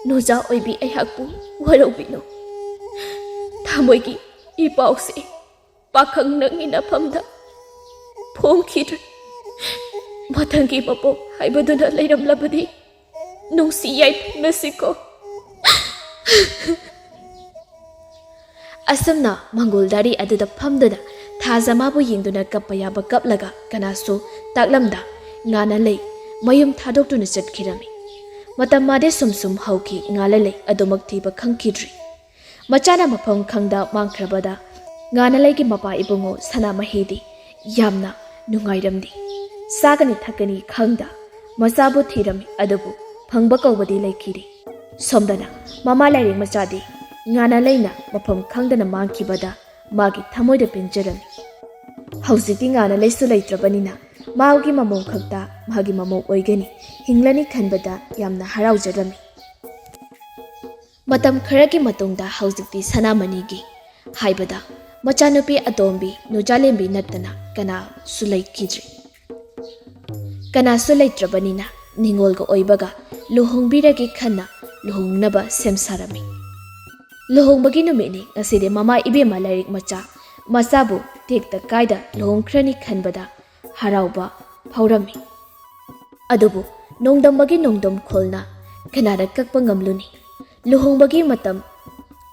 ꯅꯣꯖꯥ ꯑꯣꯏꯕꯤ ꯑꯩꯍꯥꯛꯄꯨ ꯋꯥꯔꯧꯕꯤꯅꯨ꯫ ꯊꯃꯣꯏꯒꯤ ꯏ ꯄꯥꯎꯁꯦ ꯄꯥꯈꯪ ꯅꯪꯒꯤ ꯅꯐꯝꯗ ꯐꯣꯡꯈꯤꯗ꯭ꯔꯦ꯫ ꯃꯊꯪꯒꯤ ꯃꯄꯣꯛ ꯍꯥꯏꯕꯗꯨꯅ ꯂꯩꯔꯝꯂꯕꯗꯤ ꯅꯨꯡꯁꯤ ꯌꯥꯏꯐꯅꯁꯤꯀꯣ꯫ ꯑꯁꯨꯝꯅ ꯃꯪꯒꯣꯜ ꯗꯥꯔꯤ ꯑꯗꯨꯗ ꯐꯝꯗꯨꯅ ꯊꯥꯖ ꯃꯥꯕꯨ ꯌꯦꯡꯗꯨꯅ ꯀꯞꯄ ꯌꯥꯕ ꯀꯞꯂꯒ ꯀꯅꯥꯁꯨ ꯇꯥꯛꯂꯝꯗ ꯉꯥꯅ ꯂꯩ ꯃꯌꯨꯝ ꯊꯥꯗꯣꯛꯇꯨꯅ ꯆꯠꯈꯤꯔꯝꯃꯤ꯫ ꯃꯇꯝ ꯃꯥꯗꯤ ꯁꯨꯝ ꯁꯨꯝ ꯍꯧꯈꯤ, ꯉꯥꯅ ꯂꯩ ꯑꯗꯨꯃꯛ ꯊꯤꯕ ꯈꯪꯈꯤꯗ꯭ꯔꯤ꯫ ꯃꯆꯥꯅ ꯃꯐꯝ ꯈꯪꯗ ꯃꯥꯡꯈ꯭ꯔꯕꯗ ꯉꯥꯅ ꯂꯩꯒꯤ ꯃꯄꯥ ꯏꯕꯨꯡꯉꯣ ꯁꯅꯥꯃꯍꯤꯗꯤ ꯌꯥꯝꯅ ꯅꯨꯡꯉꯥꯏꯔꯝꯗꯦ꯫ ꯆꯥꯒꯅꯤ ꯊꯛꯀꯅꯤ ꯈꯪꯗ ꯃꯆꯥꯕꯨ ꯊꯤꯔꯝꯃꯤ, ꯑꯗꯨꯕꯨ ꯐꯪꯕ ꯀꯧꯕꯗꯤ ꯂꯩꯈꯤꯗꯦ꯫ ꯁꯣꯝꯗꯅ ꯃꯃꯥ ꯂꯥꯏꯔꯦꯟ ꯃꯆꯥꯗꯤ ꯉꯥꯅ ꯂꯩꯅ ꯃꯐꯝ ꯈꯪꯗꯅ ꯃꯥꯡꯈꯤꯕꯗ ꯃꯥꯒꯤ ꯊꯃꯣꯏꯗ ꯄꯦꯟꯖꯔꯝꯃꯤ꯫ ꯍꯧꯖꯤꯛꯇꯤ ꯉꯥꯅ ꯂꯩꯁꯨ ꯂꯩꯇ꯭ꯔꯕꯅꯤꯅ ꯃꯥꯒꯤ ꯃꯃꯧ ꯈꯛꯇ ꯃꯥꯒꯤ ꯃꯃꯧ ꯑꯣꯏꯒꯅꯤ, ꯍꯤꯡꯂꯅꯤ ꯈꯟꯕꯗ ꯌꯥꯝꯅ ꯍꯔꯥꯎꯖꯔꯝꯃꯤ꯫ ꯃꯇꯝ ꯈꯔꯒꯤ ꯃꯇꯨꯡꯗ ꯍꯧꯖꯤꯛꯇꯤ ꯁꯅꯥꯃꯅꯤꯒꯤ ꯍꯥꯏꯕꯗ ꯃꯆꯥꯅꯨꯄꯤ ꯑꯇꯣꯝꯕꯤ ꯅꯨꯖꯥꯂꯦꯝꯕꯤ ꯅꯠꯇꯅ ꯀꯅꯥꯁꯨ ꯂꯩꯈꯤꯗ꯭ꯔꯤ꯫ ꯀꯅꯥꯁꯨ ꯂꯩꯇ꯭ꯔꯕꯅꯤꯅ ꯅꯤꯉꯣꯜꯒ ꯑꯣꯏꯕꯒ ꯂꯨꯍꯣꯡꯕꯤꯔꯒꯦ ꯈꯟꯅ ꯂꯨꯍꯣꯡꯅꯕ ꯁꯦꯝ ꯁꯥꯔꯝꯃꯤ꯫ ꯂꯨꯍꯣꯡꯕꯒꯤ ꯅꯨꯃꯤꯠꯅꯤ ꯉꯁꯤꯗꯤ꯫ ꯃꯃꯥ ꯏꯕꯦꯝꯃ ꯂꯥꯏꯔꯤꯛ ꯃꯆꯥ ꯃꯆꯥꯕꯨ ꯇꯦꯛꯇ ꯀꯥꯏꯗ ꯂꯨꯍꯣꯡꯈ꯭ꯔꯅꯤ ꯈꯟꯕꯗ ꯍꯔꯥꯎꯕ ꯐꯥꯎꯔꯝꯃꯤ꯫ ꯑꯗꯨꯕꯨ ꯅꯣꯡꯗꯝꯕꯒꯤ ꯅꯣꯡꯗꯝ ꯈꯣꯜꯅ ꯀꯅꯥꯅ ꯀꯛꯄ ꯉꯝꯂꯨꯅꯤ? ꯂꯨꯍꯣꯡꯕꯒꯤ ꯃꯇꯝ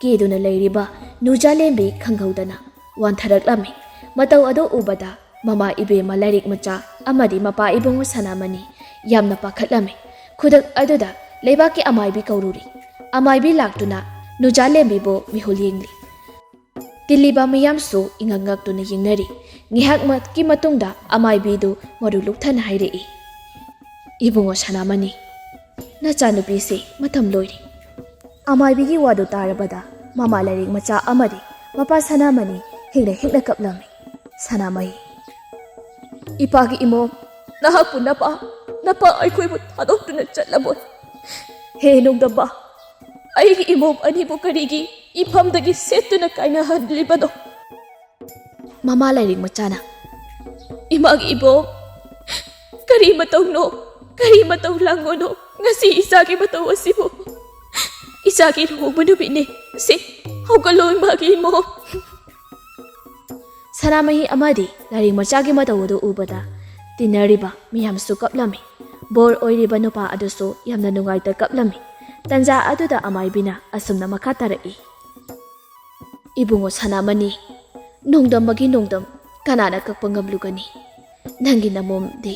ꯀꯦꯗꯨꯅ ꯂꯩꯔꯤꯕ ꯅꯨꯖꯥꯂꯦꯝꯕꯤ ꯈꯪꯍꯧꯗꯅ ꯋꯥꯟꯊꯔꯛꯂꯝꯃꯤ꯫ ꯃꯇꯧ ꯑꯗꯨ ꯎꯕꯗ ꯃꯃꯥ ꯏꯕꯦꯝꯃ ꯂꯥꯏꯔꯤꯛ ꯃꯆꯥ ꯑꯃꯗꯤ ꯃꯄꯥ ꯏꯕꯨꯡꯉꯣ ꯁꯅꯥꯃꯅꯤ ꯌꯥꯝꯅ ꯄꯥꯈꯠꯂꯝꯃꯤ꯫ ꯈꯨꯗꯛ ꯑꯗꯨꯗ ꯂꯩꯕꯥꯛꯀꯤ ꯑꯃꯥꯏꯕꯤ ꯀꯧꯔꯨꯔꯤ꯫ ꯑꯃꯥꯏꯕꯤ ꯂꯥꯛꯇꯨꯅ ꯅꯨꯖꯥꯂꯦꯝꯕꯤꯕꯨ ꯃꯤꯍꯨꯜ ꯌꯦꯡꯂꯤ꯫ ꯇꯤꯜꯂꯤꯕ ꯃꯤꯌꯥꯝꯁꯨ ꯏꯉꯛ ꯉꯛꯇꯨꯅ ꯌꯦꯡꯅꯔꯤ꯫ ꯉꯥꯏꯍꯥꯛꯀꯤ ꯃꯇꯨꯡꯗ ꯑꯃꯥꯏꯕꯤꯗꯨ ꯃꯔꯨ ꯂꯨꯛꯊꯅ ꯍꯥꯏꯔꯛꯏ, "ꯏꯕꯨꯡꯉꯣ ꯁꯅꯥꯃꯅꯤ, ꯅꯆꯥꯅꯨꯄꯤꯁꯤ ꯃꯇꯝ ꯂꯣꯏꯔꯦ꯫" ꯑꯃꯥꯏꯕꯤꯒꯤ ꯋꯥꯗꯨ ꯇꯥꯔꯕꯗ ꯃꯃꯥ ꯂꯥꯏꯔꯤꯛ ꯃꯆꯥ ꯑꯃꯗꯤ ꯃꯄꯥ ꯁꯅꯥꯃꯅꯤ ꯍꯦꯛꯅ ꯍꯦꯛꯅ ꯀꯞꯂꯝꯃꯤ꯫ ꯁꯅꯥꯃꯍꯤ, "ꯏꯄꯥꯒꯤ ꯏꯃꯣꯝ, ꯅꯍꯥꯛꯄꯨ ꯅꯄꯥ, ꯅꯄꯥ ꯑꯩꯈꯣꯏꯕꯨ ꯊꯥꯗꯣꯛꯇꯨꯅ ꯆꯠꯂꯕꯣꯏ? ꯍꯦ ꯅꯣꯡꯗꯝꯕ, ꯑꯩꯒꯤ ꯏꯃꯣꯝ ꯑꯅꯤꯕꯨ ꯀꯔꯤꯒꯤ ꯏꯐꯝꯗꯒꯤ ꯁꯦꯠꯇꯨꯅ ꯀꯥꯏꯅꯍꯜꯂꯤꯕꯅꯣ?" ꯃꯃꯥ ꯂꯥꯏꯔꯤꯛ ꯃꯆꯥꯅ, "ꯏꯃꯥꯒꯤ ꯏꯕꯣꯝ, ꯀꯔꯤ ꯃꯇꯧꯅꯣ? ꯀꯔꯤ ꯃꯇꯧ ꯂꯪꯉꯣꯅꯣ ꯉꯁꯤ ꯏꯆꯥꯒꯤ ꯃꯇꯧ ꯑꯁꯤꯕꯨ? ꯏꯆꯥꯒꯤ ꯂꯨꯍꯣꯡꯕ ꯅꯨꯃꯤꯠꯅꯤ꯫ ꯁꯤ, ꯍꯧꯒꯠꯂꯣ ꯏꯃꯥꯒꯤ ꯏꯃꯣꯝ꯫ ꯁꯅꯥꯃꯍꯤ ꯑꯃꯗꯤ ꯂꯥꯏꯔꯤꯛ ꯃꯆꯥꯒꯤ ꯃꯇꯧ ꯑꯗꯨ ꯎꯕꯗ ꯇꯤꯟꯅꯔꯤꯕ ꯃꯤꯌꯥꯝꯁꯨ ꯀꯞꯂꯝꯃꯤ꯫ ꯕꯣꯔ ꯑꯣꯏꯔꯤꯕ ꯅꯨꯄꯥ ꯑꯗꯨꯁꯨ ꯌꯥꯝꯅ ꯅꯨꯡꯉꯥꯏꯇ ꯀꯞꯂꯝꯃꯤ꯫ ꯇꯟꯖꯥ ꯑꯗꯨꯗ ꯑꯃꯥꯏꯕꯤꯅ ꯑꯁꯨꯝꯅ ꯃꯈꯥ ꯇꯥꯔꯛꯏ, "ꯏꯕꯨꯡꯉꯣ ꯁꯅꯥꯃꯅꯤ, ꯅꯣꯡꯗꯝ ꯑꯃꯒꯤ ꯅꯣꯡꯗꯝ ꯀꯅꯥꯅ ꯀꯛꯄ ꯉꯝꯂꯨꯒꯅꯤ? ꯅꯪꯒꯤ ꯅꯃꯣꯝꯗꯤ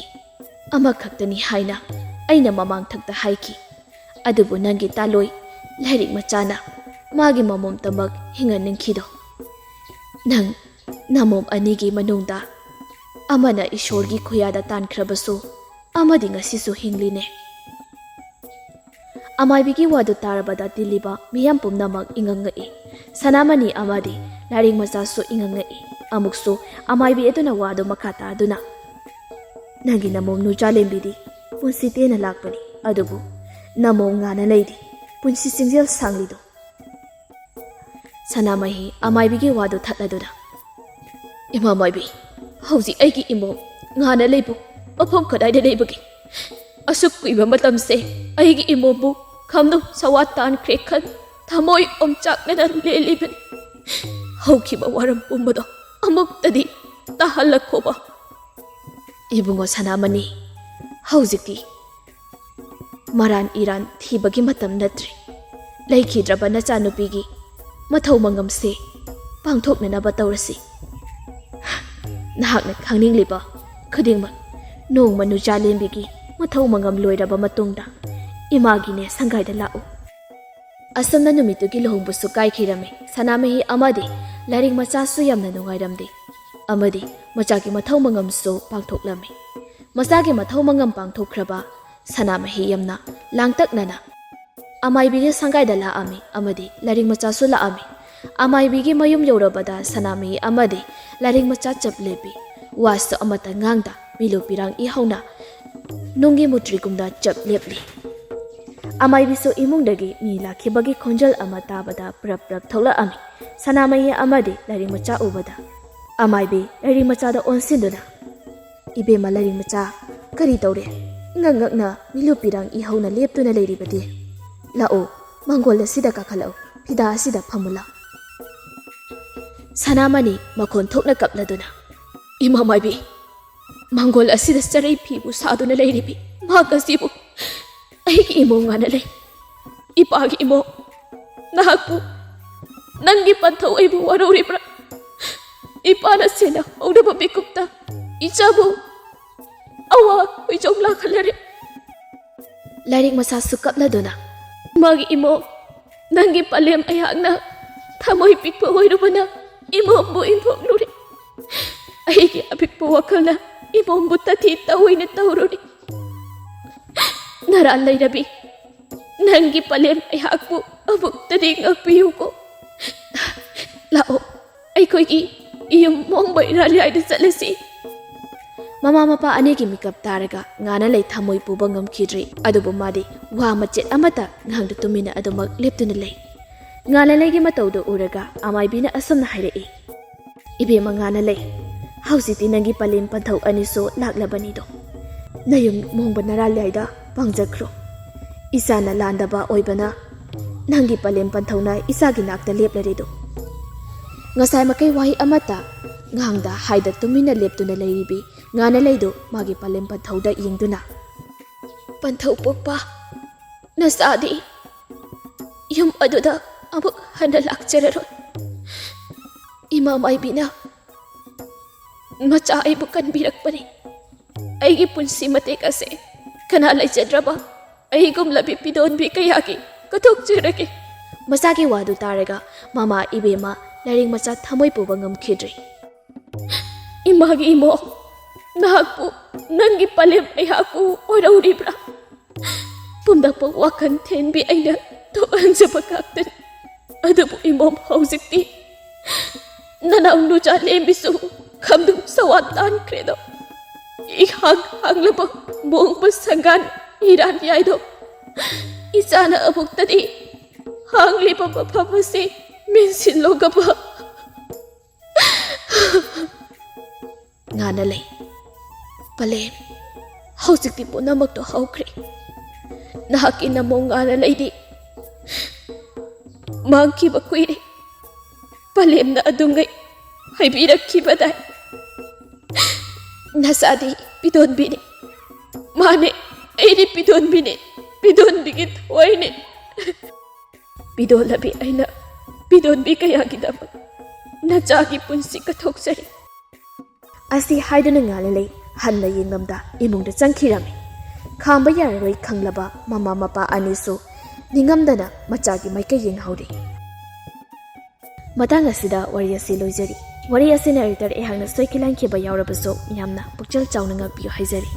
ꯑꯃꯈꯛꯇꯅꯤ ꯍꯥꯏꯅ ꯑꯩꯅ ꯃꯃꯥꯡꯊꯛꯇ ꯍꯥꯏꯈꯤ꯫ ꯑꯗꯨꯕꯨ ꯅꯪꯒꯤ ꯇꯥꯂꯣꯏ ꯂꯥꯏꯔꯤꯛ ꯃꯆꯥꯅ ꯃꯥꯒꯤ ꯃꯃꯣꯝꯇꯃꯛ ꯍꯤꯡꯍꯟꯅꯤꯡꯈꯤꯗꯣ꯫ ꯅꯪ ꯅꯃꯣꯝ ꯑꯅꯤꯒꯤ ꯃꯅꯨꯡꯗ ꯑꯃꯅ ꯏꯁꯣꯔꯒꯤ ꯈꯨꯌꯥꯗ ꯇꯥꯟꯈ꯭ꯔꯕꯁꯨ, ꯑꯃꯗꯤ ꯉꯁꯤꯁꯨ ꯍꯤꯡꯂꯤꯅꯦ꯫" ꯑꯃꯥꯏꯕꯤꯒꯤ ꯋꯥꯗꯨ ꯇꯥꯔꯕꯗ ꯇꯤꯜꯂꯤꯕ ꯃꯤꯌꯥꯝ ꯄꯨꯝꯅꯃꯛ ꯏꯉꯛ ꯉꯛꯏ꯫ ꯁꯅꯥꯃꯅꯤ ꯑꯃꯗꯤ ꯂꯥꯏꯔꯤꯛ ꯃꯆꯥꯁꯨ ꯏꯉꯛ ꯉꯛꯏ꯫ ꯑꯃꯨꯛꯁꯨ ꯑꯃꯥꯏꯕꯤ ꯑꯗꯨꯅ ꯋꯥꯗꯨ ꯃꯈꯥ ꯇꯥꯗꯨꯅ, "ꯅꯪꯒꯤ ꯅꯃꯣꯝ ꯅꯨꯆꯥꯂꯦꯝꯕꯤꯗꯤ ꯄꯨꯟꯁꯤ ꯇꯦꯟꯅ ꯂꯥꯛꯄꯅꯤ, ꯑꯗꯨꯕꯨ ꯅꯃꯣꯝ ꯉꯥꯅ ꯂꯩꯗꯤ ꯄꯨꯟꯁꯤ ꯆꯤꯡꯖꯦꯜ ꯁꯥꯡꯂꯤꯗꯣ꯫" ꯁꯅꯥꯃꯍꯤ ꯑꯃꯥꯏꯕꯤꯒꯤ ꯋꯥꯗꯨ ꯊꯠꯂꯗꯨꯅ, "ꯏꯃꯥ ꯃꯥꯏꯕꯤ, ꯍꯧꯖꯤꯛ ꯑꯩꯒꯤ ꯏꯃꯣꯝ ꯉꯥꯅ ꯂꯩꯕꯨ ꯃꯐꯝ ꯀꯗꯥꯏꯗ ꯂꯩꯕꯒꯦ? ꯑꯁꯨꯛ ꯀꯨꯏꯕ ꯃꯇꯝꯁꯦ ꯑꯩꯒꯤ ꯏꯃꯣꯝꯕꯨ ꯈꯝꯅꯨ ꯁꯋꯥ ꯇꯥꯟꯈ꯭ꯔꯦ ꯈꯟ ꯊꯃꯣꯏ ꯑꯣꯝꯆꯥꯛꯅꯅ ꯂꯦꯜꯂꯤꯕꯅꯤ꯫ ꯍꯧꯈꯤꯕ ꯋꯥꯔꯝ ꯄꯨꯝꯕꯗꯣ ꯑꯃꯨꯛꯇꯗꯤ ꯇꯥꯍꯜꯂꯛꯈꯣꯕ꯫" "ꯏꯕꯨꯡꯉꯣ ꯁꯅꯥꯃꯅꯤ, ꯍꯧꯖꯤꯛꯇꯤ ꯃꯔꯥꯟ ꯏꯔꯥꯟ ꯊꯤꯕꯒꯤ ꯃꯇꯝ ꯅꯠꯇ꯭ꯔꯦ꯫ ꯂꯩꯈꯤꯗ꯭ꯔꯕ ꯅꯆꯥꯅꯨꯄꯤꯒꯤ ꯃꯊꯧ ꯃꯉꯝꯁꯦ ꯄꯥꯡꯊꯣꯛꯅꯅꯕ ꯇꯧꯔꯁꯤ꯫ ꯅꯍꯥꯛꯅ ꯈꯪꯅꯤꯡꯂꯤꯕ ꯈꯨꯗꯤꯡꯃꯛ ꯅꯣꯡꯃ ꯅꯨꯆꯥꯂꯦꯝꯕꯤꯒꯤ ꯃꯊꯧ ꯃꯉꯝ ꯂꯣꯏꯔꯕ ꯃꯇꯨꯡꯗ ꯏꯃꯥꯒꯤꯅꯦ ꯁꯪꯒꯥꯏꯗ ꯂꯥꯛꯎ꯫" ꯑꯁꯨꯝꯅ ꯅꯨꯃꯤꯠꯇꯨꯒꯤ ꯂꯨꯍꯣꯡꯕꯁꯨ ꯀꯥꯏꯈꯤꯔꯝꯃꯤ꯫ ꯁꯅꯥꯃꯍꯤ ꯑꯃꯗꯤ ꯂꯥꯏꯔꯤꯛ ꯃꯆꯥꯁꯨ ꯌꯥꯝꯅ ꯅꯨꯡꯉꯥꯏꯔꯝꯗꯦ, ꯑꯃꯗꯤ ꯃꯆꯥꯒꯤ ꯃꯊꯧ ꯃꯉꯝꯁꯨ ꯄꯥꯡꯊꯣꯛꯂꯝꯃꯤ꯫ ꯃꯆꯥꯒꯤ ꯃꯊꯧ ꯃꯉꯝ ꯄꯥꯡꯊꯣꯛꯈ꯭ꯔꯕ ꯁꯅꯥꯃꯍꯤ ꯌꯥꯝꯅ ꯂꯥꯡꯇꯛꯅꯅ ꯑꯃꯥꯏꯕꯤꯒꯤ ꯁꯪꯒꯥꯏꯗ ꯂꯥꯛꯑꯝꯃꯤ ꯑꯃꯗꯤ ꯂꯥꯏꯔꯤꯛ ꯃꯆꯥꯁꯨ ꯂꯥꯛꯑꯝꯃꯤ꯫ ꯑꯃꯥꯏꯕꯤꯒꯤ ꯃꯌꯨꯝ ꯌꯧꯔꯕꯗ ꯁꯅꯥꯃꯍꯤ ꯑꯃꯗꯤ ꯂꯥꯏꯔꯤꯛ ꯃꯆꯥ ꯆꯞ ꯂꯦꯞꯄꯤ꯫ ꯋꯥꯁꯨ ꯑꯃꯠꯇ ꯉꯥꯡꯗ ꯃꯤꯂꯨ ꯄꯤꯔꯥꯡ ꯏꯍꯧꯅ ꯅꯨꯡꯒꯤ ꯃꯨꯇ꯭ꯔꯤꯒꯨꯝꯅ ꯆꯞ ꯂꯦꯞꯂꯤ꯫ ꯑꯃꯥꯏꯕꯤꯁꯨ ꯏꯃꯨꯡꯗꯒꯤ ꯃꯤ ꯂꯥꯛꯈꯤꯕꯒꯤ ꯈꯣꯟꯖꯦꯜ ꯑꯃ ꯇꯥꯕꯗ ꯄ꯭ꯔꯞ ꯄ꯭ꯔꯞ ꯊꯣꯛꯂꯛꯑꯝꯃꯤ꯫ ꯁꯅꯥꯃꯍꯤ ꯑꯃꯗꯤ ꯂꯥꯏꯔꯤꯛ ꯃꯆꯥ ꯎꯕꯗ ꯑꯃꯥꯏꯕꯤ ꯂꯥꯏꯔꯤꯛ ꯃꯆꯥꯗ ꯑꯣꯟꯁꯤꯟꯗꯨꯅ, "ꯏꯕꯦꯝꯃ ꯂꯥꯏꯔꯤꯛ ꯃꯆꯥ, ꯀꯔꯤ ꯇꯧꯔꯦ? ꯉꯛ ꯉꯛꯅ ꯃꯤꯂꯨ ꯄꯤꯔꯥꯡ ꯏꯍꯧꯅ ꯂꯦꯞꯇꯨꯅ ꯂꯩꯔꯤꯕꯗꯤ? ꯂꯥꯛꯑꯣ, ꯃꯥꯡꯒꯣꯜ ꯑꯁꯤꯗ ꯀꯥꯈꯠꯂꯛꯎ, ꯐꯤꯗꯥ ꯑꯁꯤꯗ ꯐꯝꯃꯨ ꯂꯥꯎ꯫ ꯁꯅꯥꯃꯅꯤ ꯃꯈꯣꯟ ꯊꯣꯛꯅ ꯀꯞꯂꯗꯨꯅ, "ꯏꯃꯥ ꯃꯥꯏꯕꯤ, ꯃꯥꯡꯒꯣꯜ ꯑꯁꯤꯗ ꯆꯔꯩ ꯐꯤꯕꯨ ꯁꯥꯗꯨꯅ ꯂꯩꯔꯤꯕꯤ ꯃꯍꯥꯛ ꯑꯁꯤꯕꯨ ꯑꯩꯒꯤ ꯏꯃꯣꯝ ꯉꯥꯅ ꯂꯩ꯫ ꯏꯄꯥꯒꯤ ꯏꯃꯣꯝ, ꯅꯍꯥꯛꯄꯨ, ꯅꯪꯒꯤ ꯄꯟꯊꯧ ꯑꯩꯕꯨ ꯋꯥꯔꯧꯔꯤꯕ꯭ꯔꯥ? ꯏꯄꯥꯅ ꯁꯦꯟꯅꯍꯧꯗꯕ ꯃꯤꯀꯨꯞꯇ ꯏꯆꯥꯕꯨ ꯑꯋꯥ ꯍꯨꯏꯖꯧ ꯂꯥꯛꯍꯜꯂꯔꯦ꯫" ꯂꯥꯏꯔꯤꯛ ꯃꯆꯥꯁꯨ ꯀꯞꯂꯗꯨꯅ, "ꯃꯥꯒꯤ ꯏꯃꯣꯝ, ꯅꯪꯒꯤ ꯄꯂꯦꯝ ꯑꯩꯍꯥꯛꯅ ꯊꯃꯣꯏ ꯄꯤꯛꯄ ꯑꯣꯏꯔꯨꯕꯅ ꯏꯃꯣꯝꯕꯨ ꯏꯟꯊꯣꯛꯂꯨꯔꯦ꯫ ꯑꯩꯒꯤ ꯑꯄꯤꯛꯄ ꯋꯥꯈꯜꯅ ꯏꯃꯣꯝꯕꯨ ꯇꯊꯤ ꯇꯧꯏꯅ ꯇꯧꯔꯨꯔꯦ꯫ ꯅꯔꯥ ꯂꯩꯔꯕꯤ, ꯅꯪꯒꯤ ꯄꯂꯦꯝ ꯑꯩꯍꯥꯛꯄꯨ ꯑꯃꯨꯛꯇꯗꯤ ꯉꯥꯛꯄꯤꯌꯨꯀꯣ꯫ ꯂꯥꯛꯑꯣ, ꯑꯩꯈꯣꯏꯒꯤ ꯌꯨꯝ ꯃꯣꯡꯕ ꯏꯔꯥꯂꯤꯌꯥꯏꯗ ꯆꯠꯂꯁꯤ꯫" ꯃꯃꯥ ꯃꯄꯥ ꯑꯅꯤꯒꯤ ꯃꯤꯀꯞ ꯇꯥꯔꯒ ꯉꯥꯅꯂꯩ ꯊꯃꯣꯏ ꯄꯨꯕ ꯉꯝꯈꯤꯗ꯭ꯔꯦ꯫ ꯑꯗꯨꯕꯨ ꯃꯥꯗꯤ ꯋꯥ ꯃꯆꯦꯠ ꯑꯃꯠꯇ ꯉꯥꯡꯗ ꯇꯨꯃꯤꯟꯅ ꯑꯗꯨꯃꯛ ꯂꯦꯞꯇꯨꯅ ꯂꯩ꯫ ꯉꯥꯅꯂꯩꯒꯤ ꯃꯇꯧꯗꯨ ꯎꯔꯒ ꯑꯃꯥꯏꯕꯤꯅ ꯑꯁꯨꯝꯅ ꯍꯥꯏꯔꯛꯏ, "ꯏꯕꯦꯝꯃ ꯉꯥꯅꯂꯩ, ꯍꯧꯖꯤꯛꯇꯤ ꯅꯪꯒꯤ ꯄꯂꯦꯝ ꯄꯟꯊꯧ ꯑꯅꯤꯁꯨ ꯂꯥꯛꯂꯕꯅꯤꯗꯣ꯫ ꯅꯌꯨꯝ ꯃꯣꯡꯕ ꯅꯔꯥꯂꯤꯌꯥꯏꯗ ꯄꯥꯡꯖꯈ꯭ꯔꯣ꯫ ꯏꯆꯥꯅ ꯂꯥꯟꯗꯕ ꯑꯣꯏꯕꯅ ꯅꯪꯒꯤ ꯄꯂꯦꯝ ꯄꯟꯊꯧꯅ ꯏꯆꯥꯒꯤ ꯅꯥꯛꯇ ꯂꯦꯞꯂꯔꯦꯗꯣ꯫" ꯉꯁꯥꯏ ꯃꯈꯩ ꯋꯥꯍꯩ ꯑꯃꯠꯇ ꯉꯥꯡꯗ ꯍꯥꯏꯗ ꯇꯨꯃꯤꯟꯅ ꯂꯦꯞꯇꯨꯅ ꯂꯩꯔꯤꯕꯤ ꯉꯥꯅꯂꯩꯗꯨ ꯃꯥꯒꯤ ꯄꯂꯦꯝ ꯄꯟꯊꯧꯗ ꯌꯦꯡꯗꯨꯅ, "ꯄꯟꯊꯧ ꯄꯣꯛꯄ, ꯅꯆꯥꯗꯤ ꯌꯨꯝ ꯑꯗꯨꯗ ꯑꯃꯨꯛ ꯍꯟꯅ ꯂꯥꯛꯆꯔꯔꯣꯏ꯫ ꯏꯃꯥ ꯃꯥꯏꯕꯤꯅ ꯃꯆꯥ ꯑꯩꯕꯨ ꯀꯟꯕꯤꯔꯛꯄꯅꯤ꯫ ꯑꯩꯒꯤ ꯄꯨꯟꯁꯤ ꯃꯇꯦꯛ ꯑꯁꯦ ꯀꯅꯥ ꯂꯩꯖꯗ꯭ꯔꯕ ꯑꯩꯒꯨꯝꯂꯕꯤ ꯄꯤꯗꯣꯟꯕꯤ ꯀꯌꯥꯒꯤ ꯀꯠꯊꯣꯛꯆꯔꯒꯦ꯫" ꯃꯆꯥꯒꯤ ꯋꯥꯗꯨ ꯇꯥꯔꯒ ꯃꯃꯥ ꯏꯕꯦꯝꯃ ꯂꯥꯏꯔꯤꯛ ꯃꯆꯥ ꯊꯃꯣꯏ ꯄꯨꯕ ꯉꯝꯈꯤꯗ꯭ꯔꯦ꯫ "ꯏꯃꯥꯒꯤ ꯏꯃꯣꯝ, ꯅꯍꯥꯛꯄꯨ, ꯅꯪꯒꯤ ꯄꯂꯦꯝ ꯑꯩꯍꯥꯛꯄꯨ ꯑꯣꯏꯔꯧꯔꯤꯕ꯭ꯔꯥ? ꯄꯨꯝꯅꯃꯛ ꯋꯥꯈꯜ ꯊꯦꯟꯕꯤ ꯑꯩꯅ ꯊꯣꯛꯍꯟꯖꯕ ꯉꯥꯛꯇꯅꯤ꯫ ꯑꯗꯨꯕꯨ ꯏꯃꯣꯝ, ꯍꯧꯖꯤꯛꯇꯤ ꯅꯅꯥꯎ ꯅꯨꯆꯥ ꯂꯦꯝꯕꯤꯁꯨ ꯈꯝꯗꯨꯝ ꯁꯋꯥ ꯇꯥꯟꯈ꯭ꯔꯦꯗꯣ꯫ ꯏꯍꯥꯡ ꯍꯥꯡꯂꯕ ꯃꯣꯡꯕ ꯁꯪꯒꯥꯟ ꯏꯔꯥꯟ ꯌꯥꯏꯗꯣ꯫ ꯏꯆꯥꯅ ꯑꯃꯨꯛꯇꯗꯤ ꯍꯥꯡꯂꯤꯕ ꯃꯐꯝ ꯑꯁꯤ ꯃꯦꯟꯁꯤꯜꯂꯣꯒꯕ꯫" ꯉꯥꯅꯂꯩ, "ꯄꯂꯦꯝ, ꯍꯧꯖꯤꯛꯇꯤ ꯄꯨꯝꯅꯃꯛꯇꯣ ꯍꯧꯈ꯭ꯔꯦ꯫ ꯅꯍꯥꯛꯀꯤ ꯅꯃꯣ ꯉꯥꯅ ꯂꯩꯗꯤ ꯃꯥꯡꯈꯤꯕ ꯀꯨꯏꯔꯦ꯫ ꯄꯂꯦꯝꯅ ꯑꯗꯨꯉꯩ ꯍꯥꯏꯕꯤꯔꯛꯈꯤꯕꯗꯥꯏ꯫ ꯅꯆꯥꯗꯤ ꯄꯤꯗꯣꯟꯕꯤꯅꯤ꯫ ꯃꯥꯅꯦ, ꯑꯩꯗꯤ ꯄꯤꯗꯣꯟꯕꯤꯅꯤ꯫ ꯄꯤꯗꯣꯟꯕꯤꯒꯤ ꯊꯋꯥꯏꯅꯤ꯫ ꯄꯤꯗꯣꯜꯂꯕꯤ ꯑꯩꯅ ꯄꯤꯗꯣꯟꯕꯤ ꯀꯌꯥꯒꯤꯗꯃꯛ ꯅꯆꯥꯒꯤ ꯄꯨꯟꯁꯤ ꯀꯠꯊꯣꯛꯆꯔꯤ꯫ ꯑꯁꯤ ꯍꯥꯏꯗꯨꯅ ꯉꯥꯂꯦꯂꯩ ꯍꯟꯅ ꯌꯦꯡꯂꯝꯗ ꯏꯃꯨꯡꯗ ꯆꯪꯈꯤꯔꯝꯃꯤ꯫ ꯈꯥꯝꯕ ꯌꯥꯔꯔꯣꯏ ꯈꯪꯂꯕ ꯃꯃꯥ ꯃꯄꯥ ꯑꯅꯤꯁꯨ ꯅꯤꯡꯉꯝꯗꯅ ꯃꯆꯥꯒꯤ ꯃꯥꯏꯀꯩ ꯌꯦꯡꯍꯧꯔꯤ꯫ ꯃꯇꯥꯡ ꯑꯁꯤꯗ ꯋꯥꯔꯤ ꯑꯁꯤ ꯂꯣꯏꯖꯔꯤ꯫ ꯋꯥꯔꯤ ꯑꯁꯤꯅ editor ꯑꯩꯍꯥꯛꯅ ꯁꯣꯏꯈꯤ ꯂꯥꯟꯈꯤꯕ ꯌꯥꯎꯔꯕꯁꯨ ꯌꯥꯝꯅ ꯄꯨꯛꯆꯦꯜ ꯆꯥꯎꯅ ꯉꯥꯛꯄꯤꯌꯨ ꯍꯥꯏꯖꯔꯤ꯫